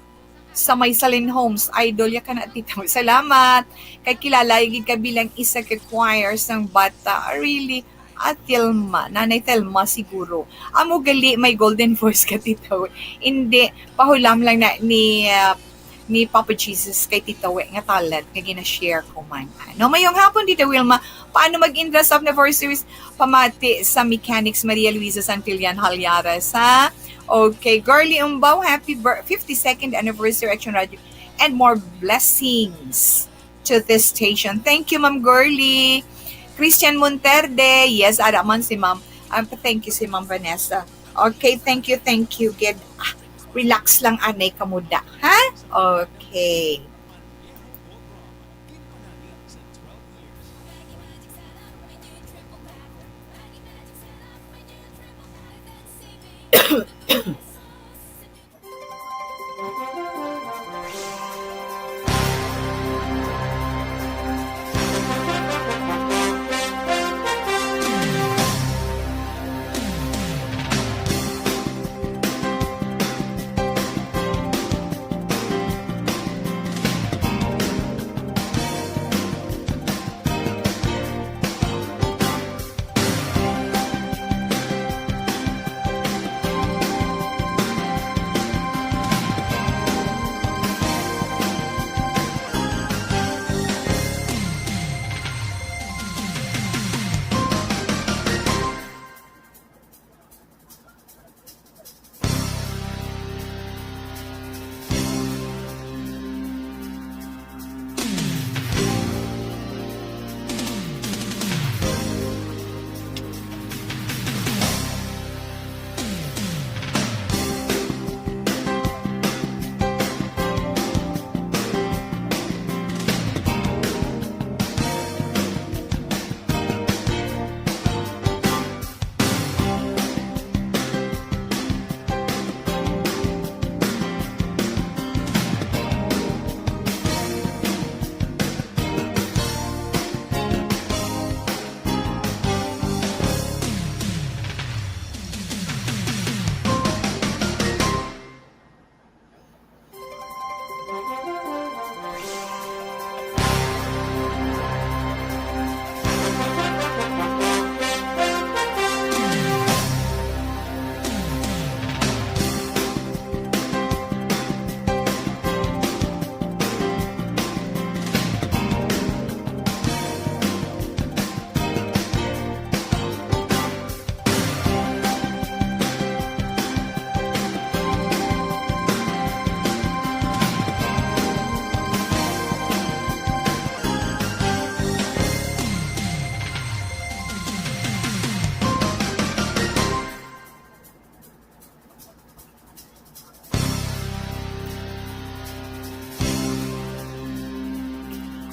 sa May Salin Homes. Idol ya ka na, Tita. Salamat. Kay kilala gid ka bilang isa ka choir sang bata. Ah, really? Ah, Thelma. Nanay Thelma siguro. Amo gali may golden voice ka, Tita. Hindi. Pahulam lang na ni, ah, ni Papa Jesus kay Tita Wi nga talent nga gina-share ko man. No, mayong hapon, Tita Wilma. Paano mag-end dress up na for series? Pamati sa Mechanics Maria Luisa Santillan Halyares, ha? Okay, Girly Umbaw, happy bir-, fifty-second anniversary, Action Radio, and more blessings to this station. Thank you, Ma'am Girly. Christian Monterde, yes, ara man si Ma'am. Ah, thank you si Ma'am Vanessa. Okay, thank you, thank you, gid. Ah, relax lang, anay, kamuda, ha? Okay.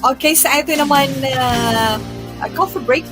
Okay, sa ato naman, ah, ah, coffee break.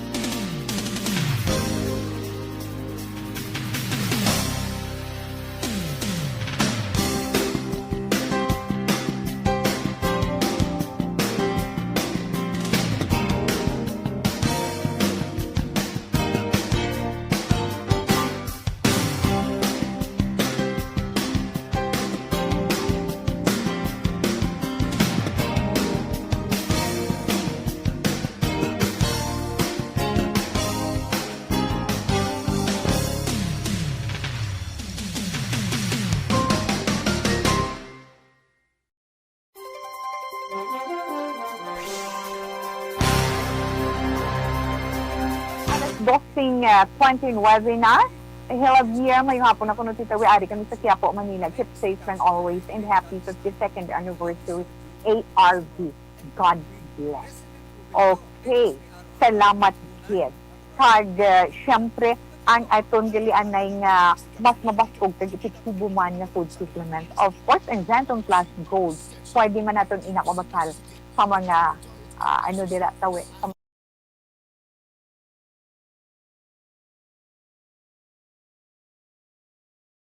Alas dos sing, ah, twenty-nine na. Hello, Javier. Mayong hapon na kuno, Tita Wi. Ari kami sa Quiapo, Manila. Keep safe lang always and happy fifty-second anniversary, A R V. God bless. Okay. Salamat, kid. Kag, ah, siyempre, ang aton gali anay nga mas mabaskog kag epektibo man nga food supplement. Of course, ang Xanthone Plus Gold. Pwede man naton ina mabakal sa mga, ah, ano dira, tawi, sa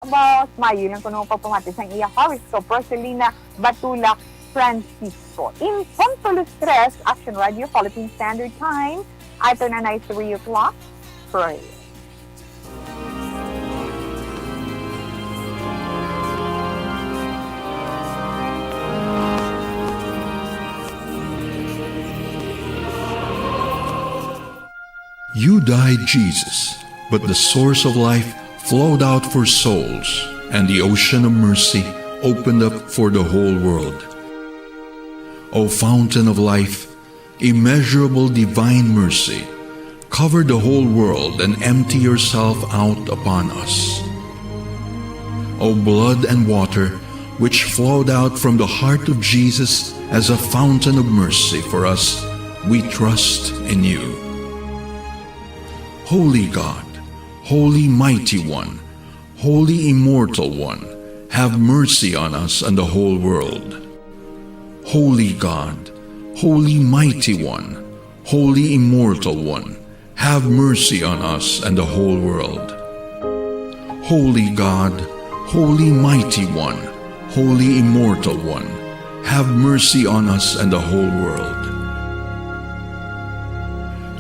Boss, maayo lang kuno pagpamati sang iya horoscope, Roselina Batula Francisco. In punto las tres, Action Radio, Philippine Standard Time, ato na na three o'clock. Pray. You died, Jesus, but the source of life flowed out for souls, and the ocean of mercy opened up for the whole world. O fountain of life, immeasurable divine mercy, cover the whole world and empty yourself out upon us. O blood and water, which flowed out from the heart of Jesus as a fountain of mercy for us, we trust in you. Holy God, Holy Mighty One, Holy Immortal One, have mercy on us and the whole world. Holy God, Holy Mighty One, Holy Immortal One, have mercy on us and the whole world. Holy God, Holy Mighty One, Holy Immortal One, have mercy on us and the whole world.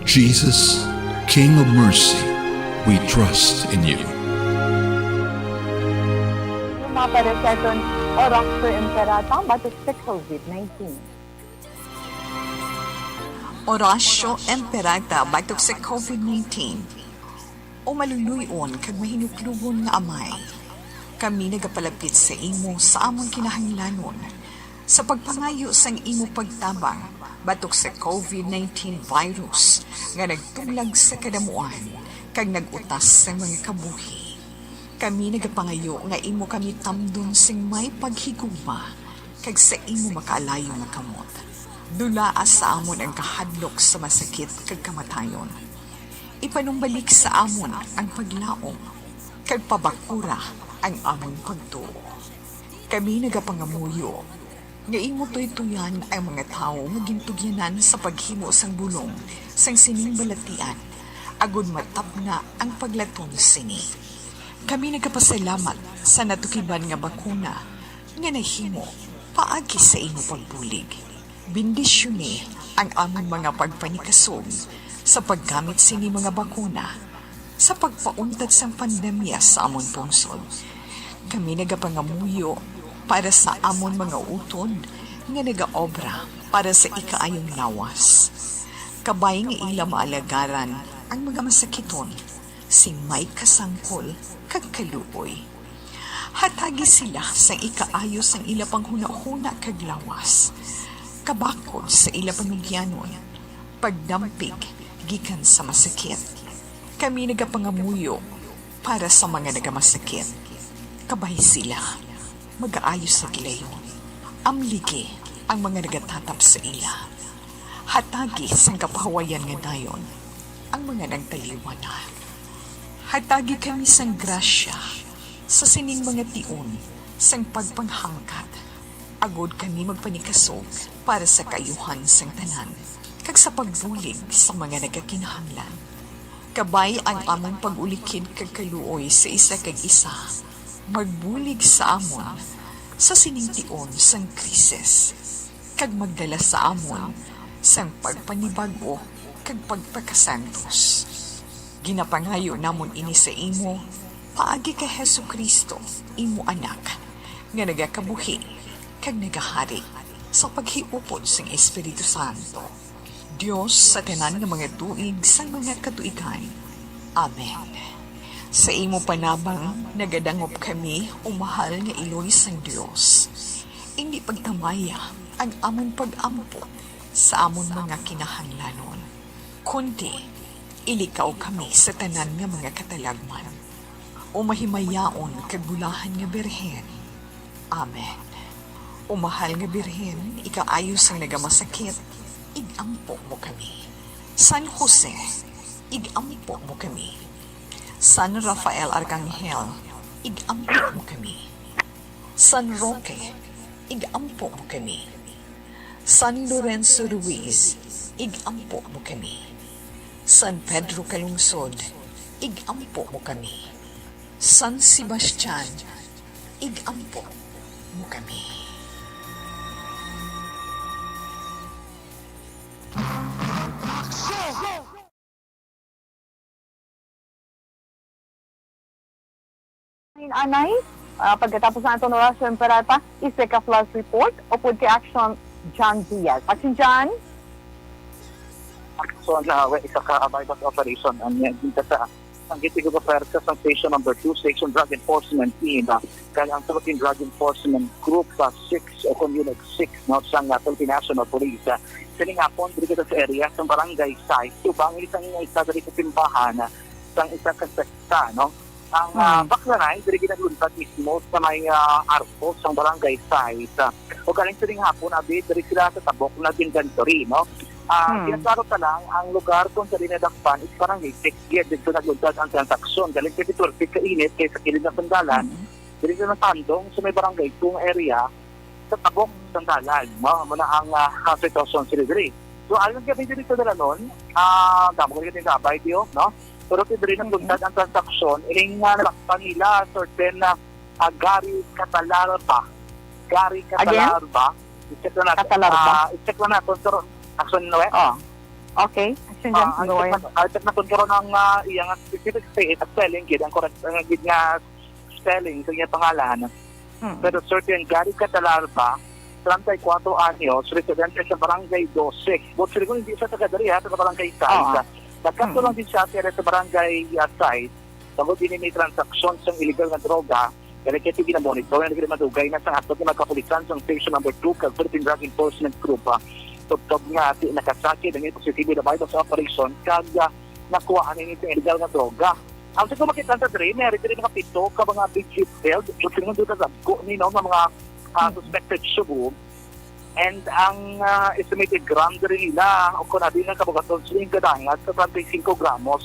Jesus, King of mercy, we trust in you. Mga para sa aton Oratio Imperata batok sa COVID nineteen. Oratio Imperata batok sa COVID nineteen. O maluluy-on kag mahinuklugon nga Amay, kami nagapalapit sa imo sa amon kinahanglanon, sa pagpangayo sang imo pagtabang batok sa COVID nineteen virus nga nagtuglag sa kadamuan kag nag-utas sang mga kabuhi. Kami nagapangayo nga imo kami tamdon sing may paghigugma kag sa imo makaalayo nga kamot. Dulaa sa amon ang kahadlok sa masakit kag kamatayon. Ipanumbalik sa amon ang paglaom, kag pabakura ang amon pagtuo. Kami nagapangamuyo nga imo tuytoyan ang mga tawo nga gintugyanan sa paghimo sang bulong sang sining balatian, agod matapna ang paglaton sini. Kami nagapasalamat sa natukiban nga bakuna nga nahimo paagi sa imo pagbulig. Bendisyoni ang amon mga pagpanikasog sa paggamit sini mga bakuna sa pagpauntat sang pandemya sa amon pungsod. Kami nagapangamuyo para sa amon mga utod nga nagaobra para sa ikaayong lawas, kabay nga ila maalagaran ang mga masakiton sing may kasangkol kag kaluoy. Hatagi sila sang ikaayo sang ila panghunahuna kag lawas, kabakod sa ila panugyanon, pagdampig gikan sa masakit. Kami nagapangamuyo para sa mga nagamasakit, kabay sila magaayo sa gilayon. Amligi ang mga nagatatap sa ila. Hatagi sang kapahawayan nga dayon ang mga nagtaliwan na. Hatagi kami sang grasya sa sining mga tion sang pagpanghangkat. agod kami magpanikasog para sa kaayuhan sang tanan, kag sa pagbulig sa mga nagakinahanglan. Kabay ang amon pag-ulikid kag kaluoy sa isa kag isa, magbulig sa amon sa sining tion sang krisis, kag magdala sa amon sang pagpanibag-o kag pagpakasantos. Ginapangayo namon ini sa imo paagi kay Jesu-Cristo, imo Anak, nga nagakabuhi kag nagahari sa paghiupod sang Espiritu Santo, Dios sa tanan nga mga tuig sang mga katuigan. Amen. Sa imo panabang nagadangop kami, o mahal nga iloy sang Dios. Indi pagtamaya ang amon pag-ampo sa amon mga kinahanglanon, kundi ilikaw kami sa tanan nga mga katalagman, o mahimayaon kag bulahan nga Birhen. Amen. O mahal nga Birhen, ikaayo sang nagamasakit, ig-ampo mo kami. San Jose, ig-ampo mo kami. San Rafael Arcangel, ig-ampo mo kami. San Roque, ig-ampo mo kami. San Lorenzo Ruiz, ig-ampo mo kami. San Pedro Calungsod, ig-ampo mo kami. San Sebastian, ig-ampo mo kami. Anay, ah, pagkatapos sa aton orasyon, Peralta, isa ka flash report upod kay Action John Diaz. Action John? So, na, we, isa ka buy-bust operation ang, uh, dito sa, ang gitigo sa pwersa sa Station Number Two, Station Drug Enforcement Team, uh, kag ang Philippine Drug Enforcement Group sa six o kung Unit six, no, sa, uh, Philippine National Police. Uh, sining hapon, diri kita sa area sa Barangay Six, tubang isang isa diri sa simbahan, uh, sang isa ka sekta, no? Ang, ah, Hmm. baklanay, diri ginagluntad mismo sa may, ah, arko sang Barangay Six. Ah, ug galing sining hapon, abi, diri sila sa tabok nag-inventory, no? Ah, Hmm. Ginaklaro ta lang, ang lugar kung sa dinadakpan is Barangay Six. Gid dito nagluntad ang transaksyon. Galing twenty twelve ka init kay sa kilid na sandalan. Hmm. Diri sa natandong sa may Barangay Two nga area, sa tabok sang dalan, no? Amo na ang, ah, ang sitwasyon sa diri. So, alang kami diri sa dalanon, ah, damo kami kabay, tiyo, no? Pero ti diri nang Mhm. buntag ang transaksyon, ining, ah, nalakpan nila, certain, ah, ah, Gary Catalarba. Gary Again? Catalarba. I-check na natin. Catalarba? Ah, i-check na natin, pero action, no, eh? Oh. Okay. Action, Ah, John. Go ahead. I-check na, ah, i-check na kung karon ang, ah, iyang specific state at spelling, gid ang correct, ang gid nga spelling sa iyang pangalan. Mm. Pero certain Gary Catalarba, treinta y cuatro anyos, residente sa Barangay Dose. But sila kung hindi siya taga diri, ha, taga Barangay Six. Oo. Nagkadto Mm. lang din siya sa area sa Barangay, ah, Six. Tungod din may transaksyon sa illegal nga droga, kaya kaya ginamonitor na nagmadugay na sa hatod ng mga kapulisan sa Station Number Two kag Philippine Drug Enforcement Group, ah, tubtob nga ti nakasakit ang positibo na virus operation kag, ah, nakuha ang ini sa illegal nga droga. Ang sa makita sa diri, may diri mga pito ka mga big field, kung sino doon sa ko nino nga mga, ah, Hmm. suspected shabu. And ang, ah, estimated gram diri nila, o kung ano ang kabugaton, siling gadangat sa treinta y cinco gramos.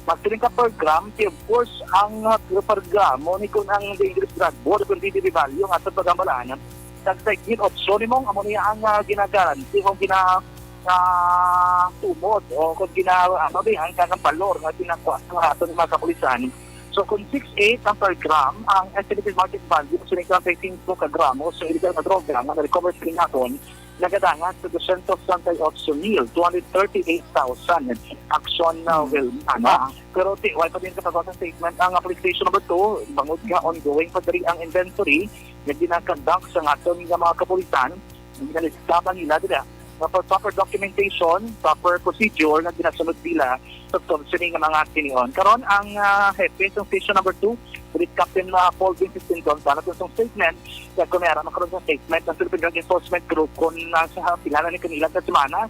Mas siling ka per gram, kay of course, ang, ah, per gram, mo ni kung ang dangerous drug, o kung D D B value, nga sa pagamalaan, tag sa igin opsyon, mo, amo niya ang, ah, ginagaranti, kung gina-, ah, tumod, o kung gina-, ah, mabi, ang kanang balor nga ginakuha sa aton mga kapulisan. So, kung six eight ang per gram, ang estimated market value sa nagkakasing ka gramo sa illegal na droga nga na-recover sa naton, nagadangat sa dosyentos sesenta y ocho mil two hundred thirty-eight thousand. Action na, Hmm. Wilma, no? Ah. Pero ti, wala pa din kapagawa sa statement ang, ah, police station number two, bangod nga ongoing pa diri ang inventory, nga ginakandak sa aton nga mga kapulisan, ang ginalista pa nila dira. Proper, proper documentation, proper procedure na ginasunod nila sa sini nga mga tinion. Karon ang, ah, hepe sa station number two, Police Captain, ah, Paul Vincent Sinton, sa aton statement, kaya kung may aram karon sa statement ng Philippine Drug Enforcement Group kung nasa pila na ni kanila sa semana,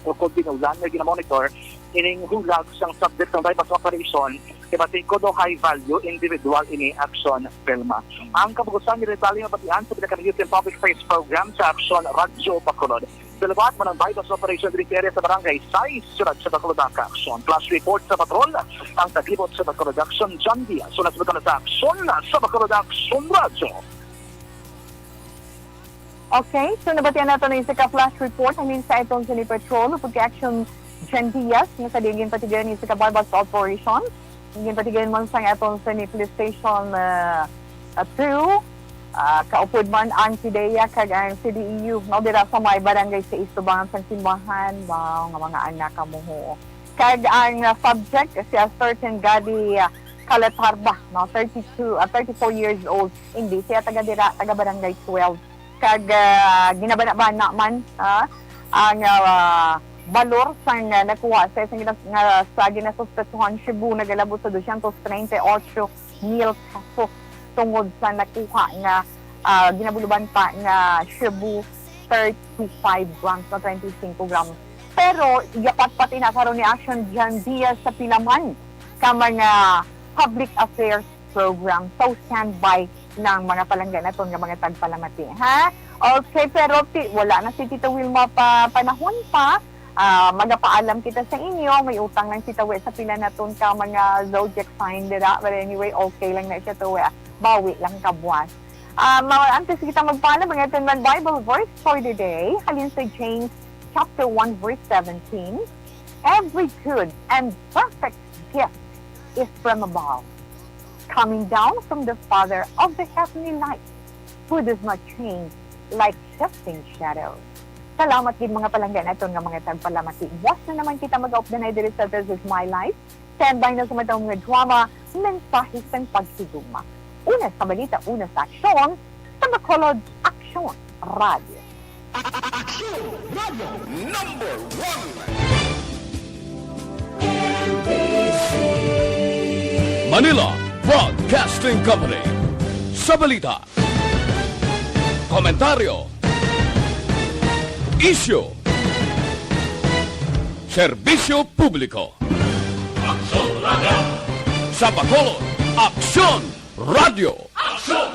o kung binulan na ginamonitor, ining hulag sang subject ng buy-bust operation, kay Batico do high value individual ini Action Filma. Ang kabugusan ni Rizal yung batian sa pinaka-news and public affairs program sa Action Radyo Bacolod. Sa liwat man ang buy-bust operation diri sa area sa Barangay Six, Radyo Bacolod, Action. Flash report sa patrol, ang tagibot sa Bacolod Action, John Diaz. So, nasa sa Action, sa Bacolod Action Radyo. Okay, so nabatian nato na isa ka flash report halin sa aton sa ni Patrol upod kay Action Jan Diaz nga sa diin ginpatigayon ni isa ka buy-bust operation. Ginpatigayon man sang aton sa ni Police Station uh, two. Uh, kaupod man ang PDEA kag ang C D E U, no, dira sa may barangay sa Istubangan sang Simbahan. Wow, nga mga anak ka mo, ho. Kag ang uh, subject si a certain Gadi uh, Calatarba, no, thirty-two, uh, thirty-four years old. Hindi siya taga dira, taga barangay twelve. Kag ah, ginabana-bana man ah, ang ah, balor sang ah, nakuha sa isang gina- nga sa ginasuspetsohan Cebu nagalabot sa dosyentos treinta y ocho mil pesos tungod sa nakuha nga ah, ginabulubanta nga Cebu thirty-five grams o twenty-five grams. Pero yapatpat ina karon ni Action Jan Diaz sa pila man ka mga public affairs program. So, standby lang, mga palangga naton nga mga tagpalamati, ha? Okay, pero ti, wala na si Tita Wilma pa panahon pa. Ah, magapaalam kita sa inyo, may utang lang si Tawi sa pila naton ka mga zodiac sign dira. But anyway, okay lang na siya, Tawi. Bawi lang ka buwas. Ah, ma- antes kita magpaalam, ang aton man Bible verse for the day, halin sa James chapter one verse seventeen, "Every good and perfect gift is from above, coming down from the Father of the heavenly light, who does not change like shifting shadows." Salamat gid, mga palangga naton nga mga tagpalamati. Buwas na naman kita mag-updanay diri sa This Is My Life. Standby na sa matang mga drama, mensahe sang paghigugma. Una sa balita, una sa aksyon, sa Bacolod Aksyon Radio. Aksyon Radio number one. Manila Broadcasting Company. Sa balita, komentaryo, isyu, serbisyo publiko. Aksyon Radio. Sa Bacolod, Aksyon Radio. Aksyon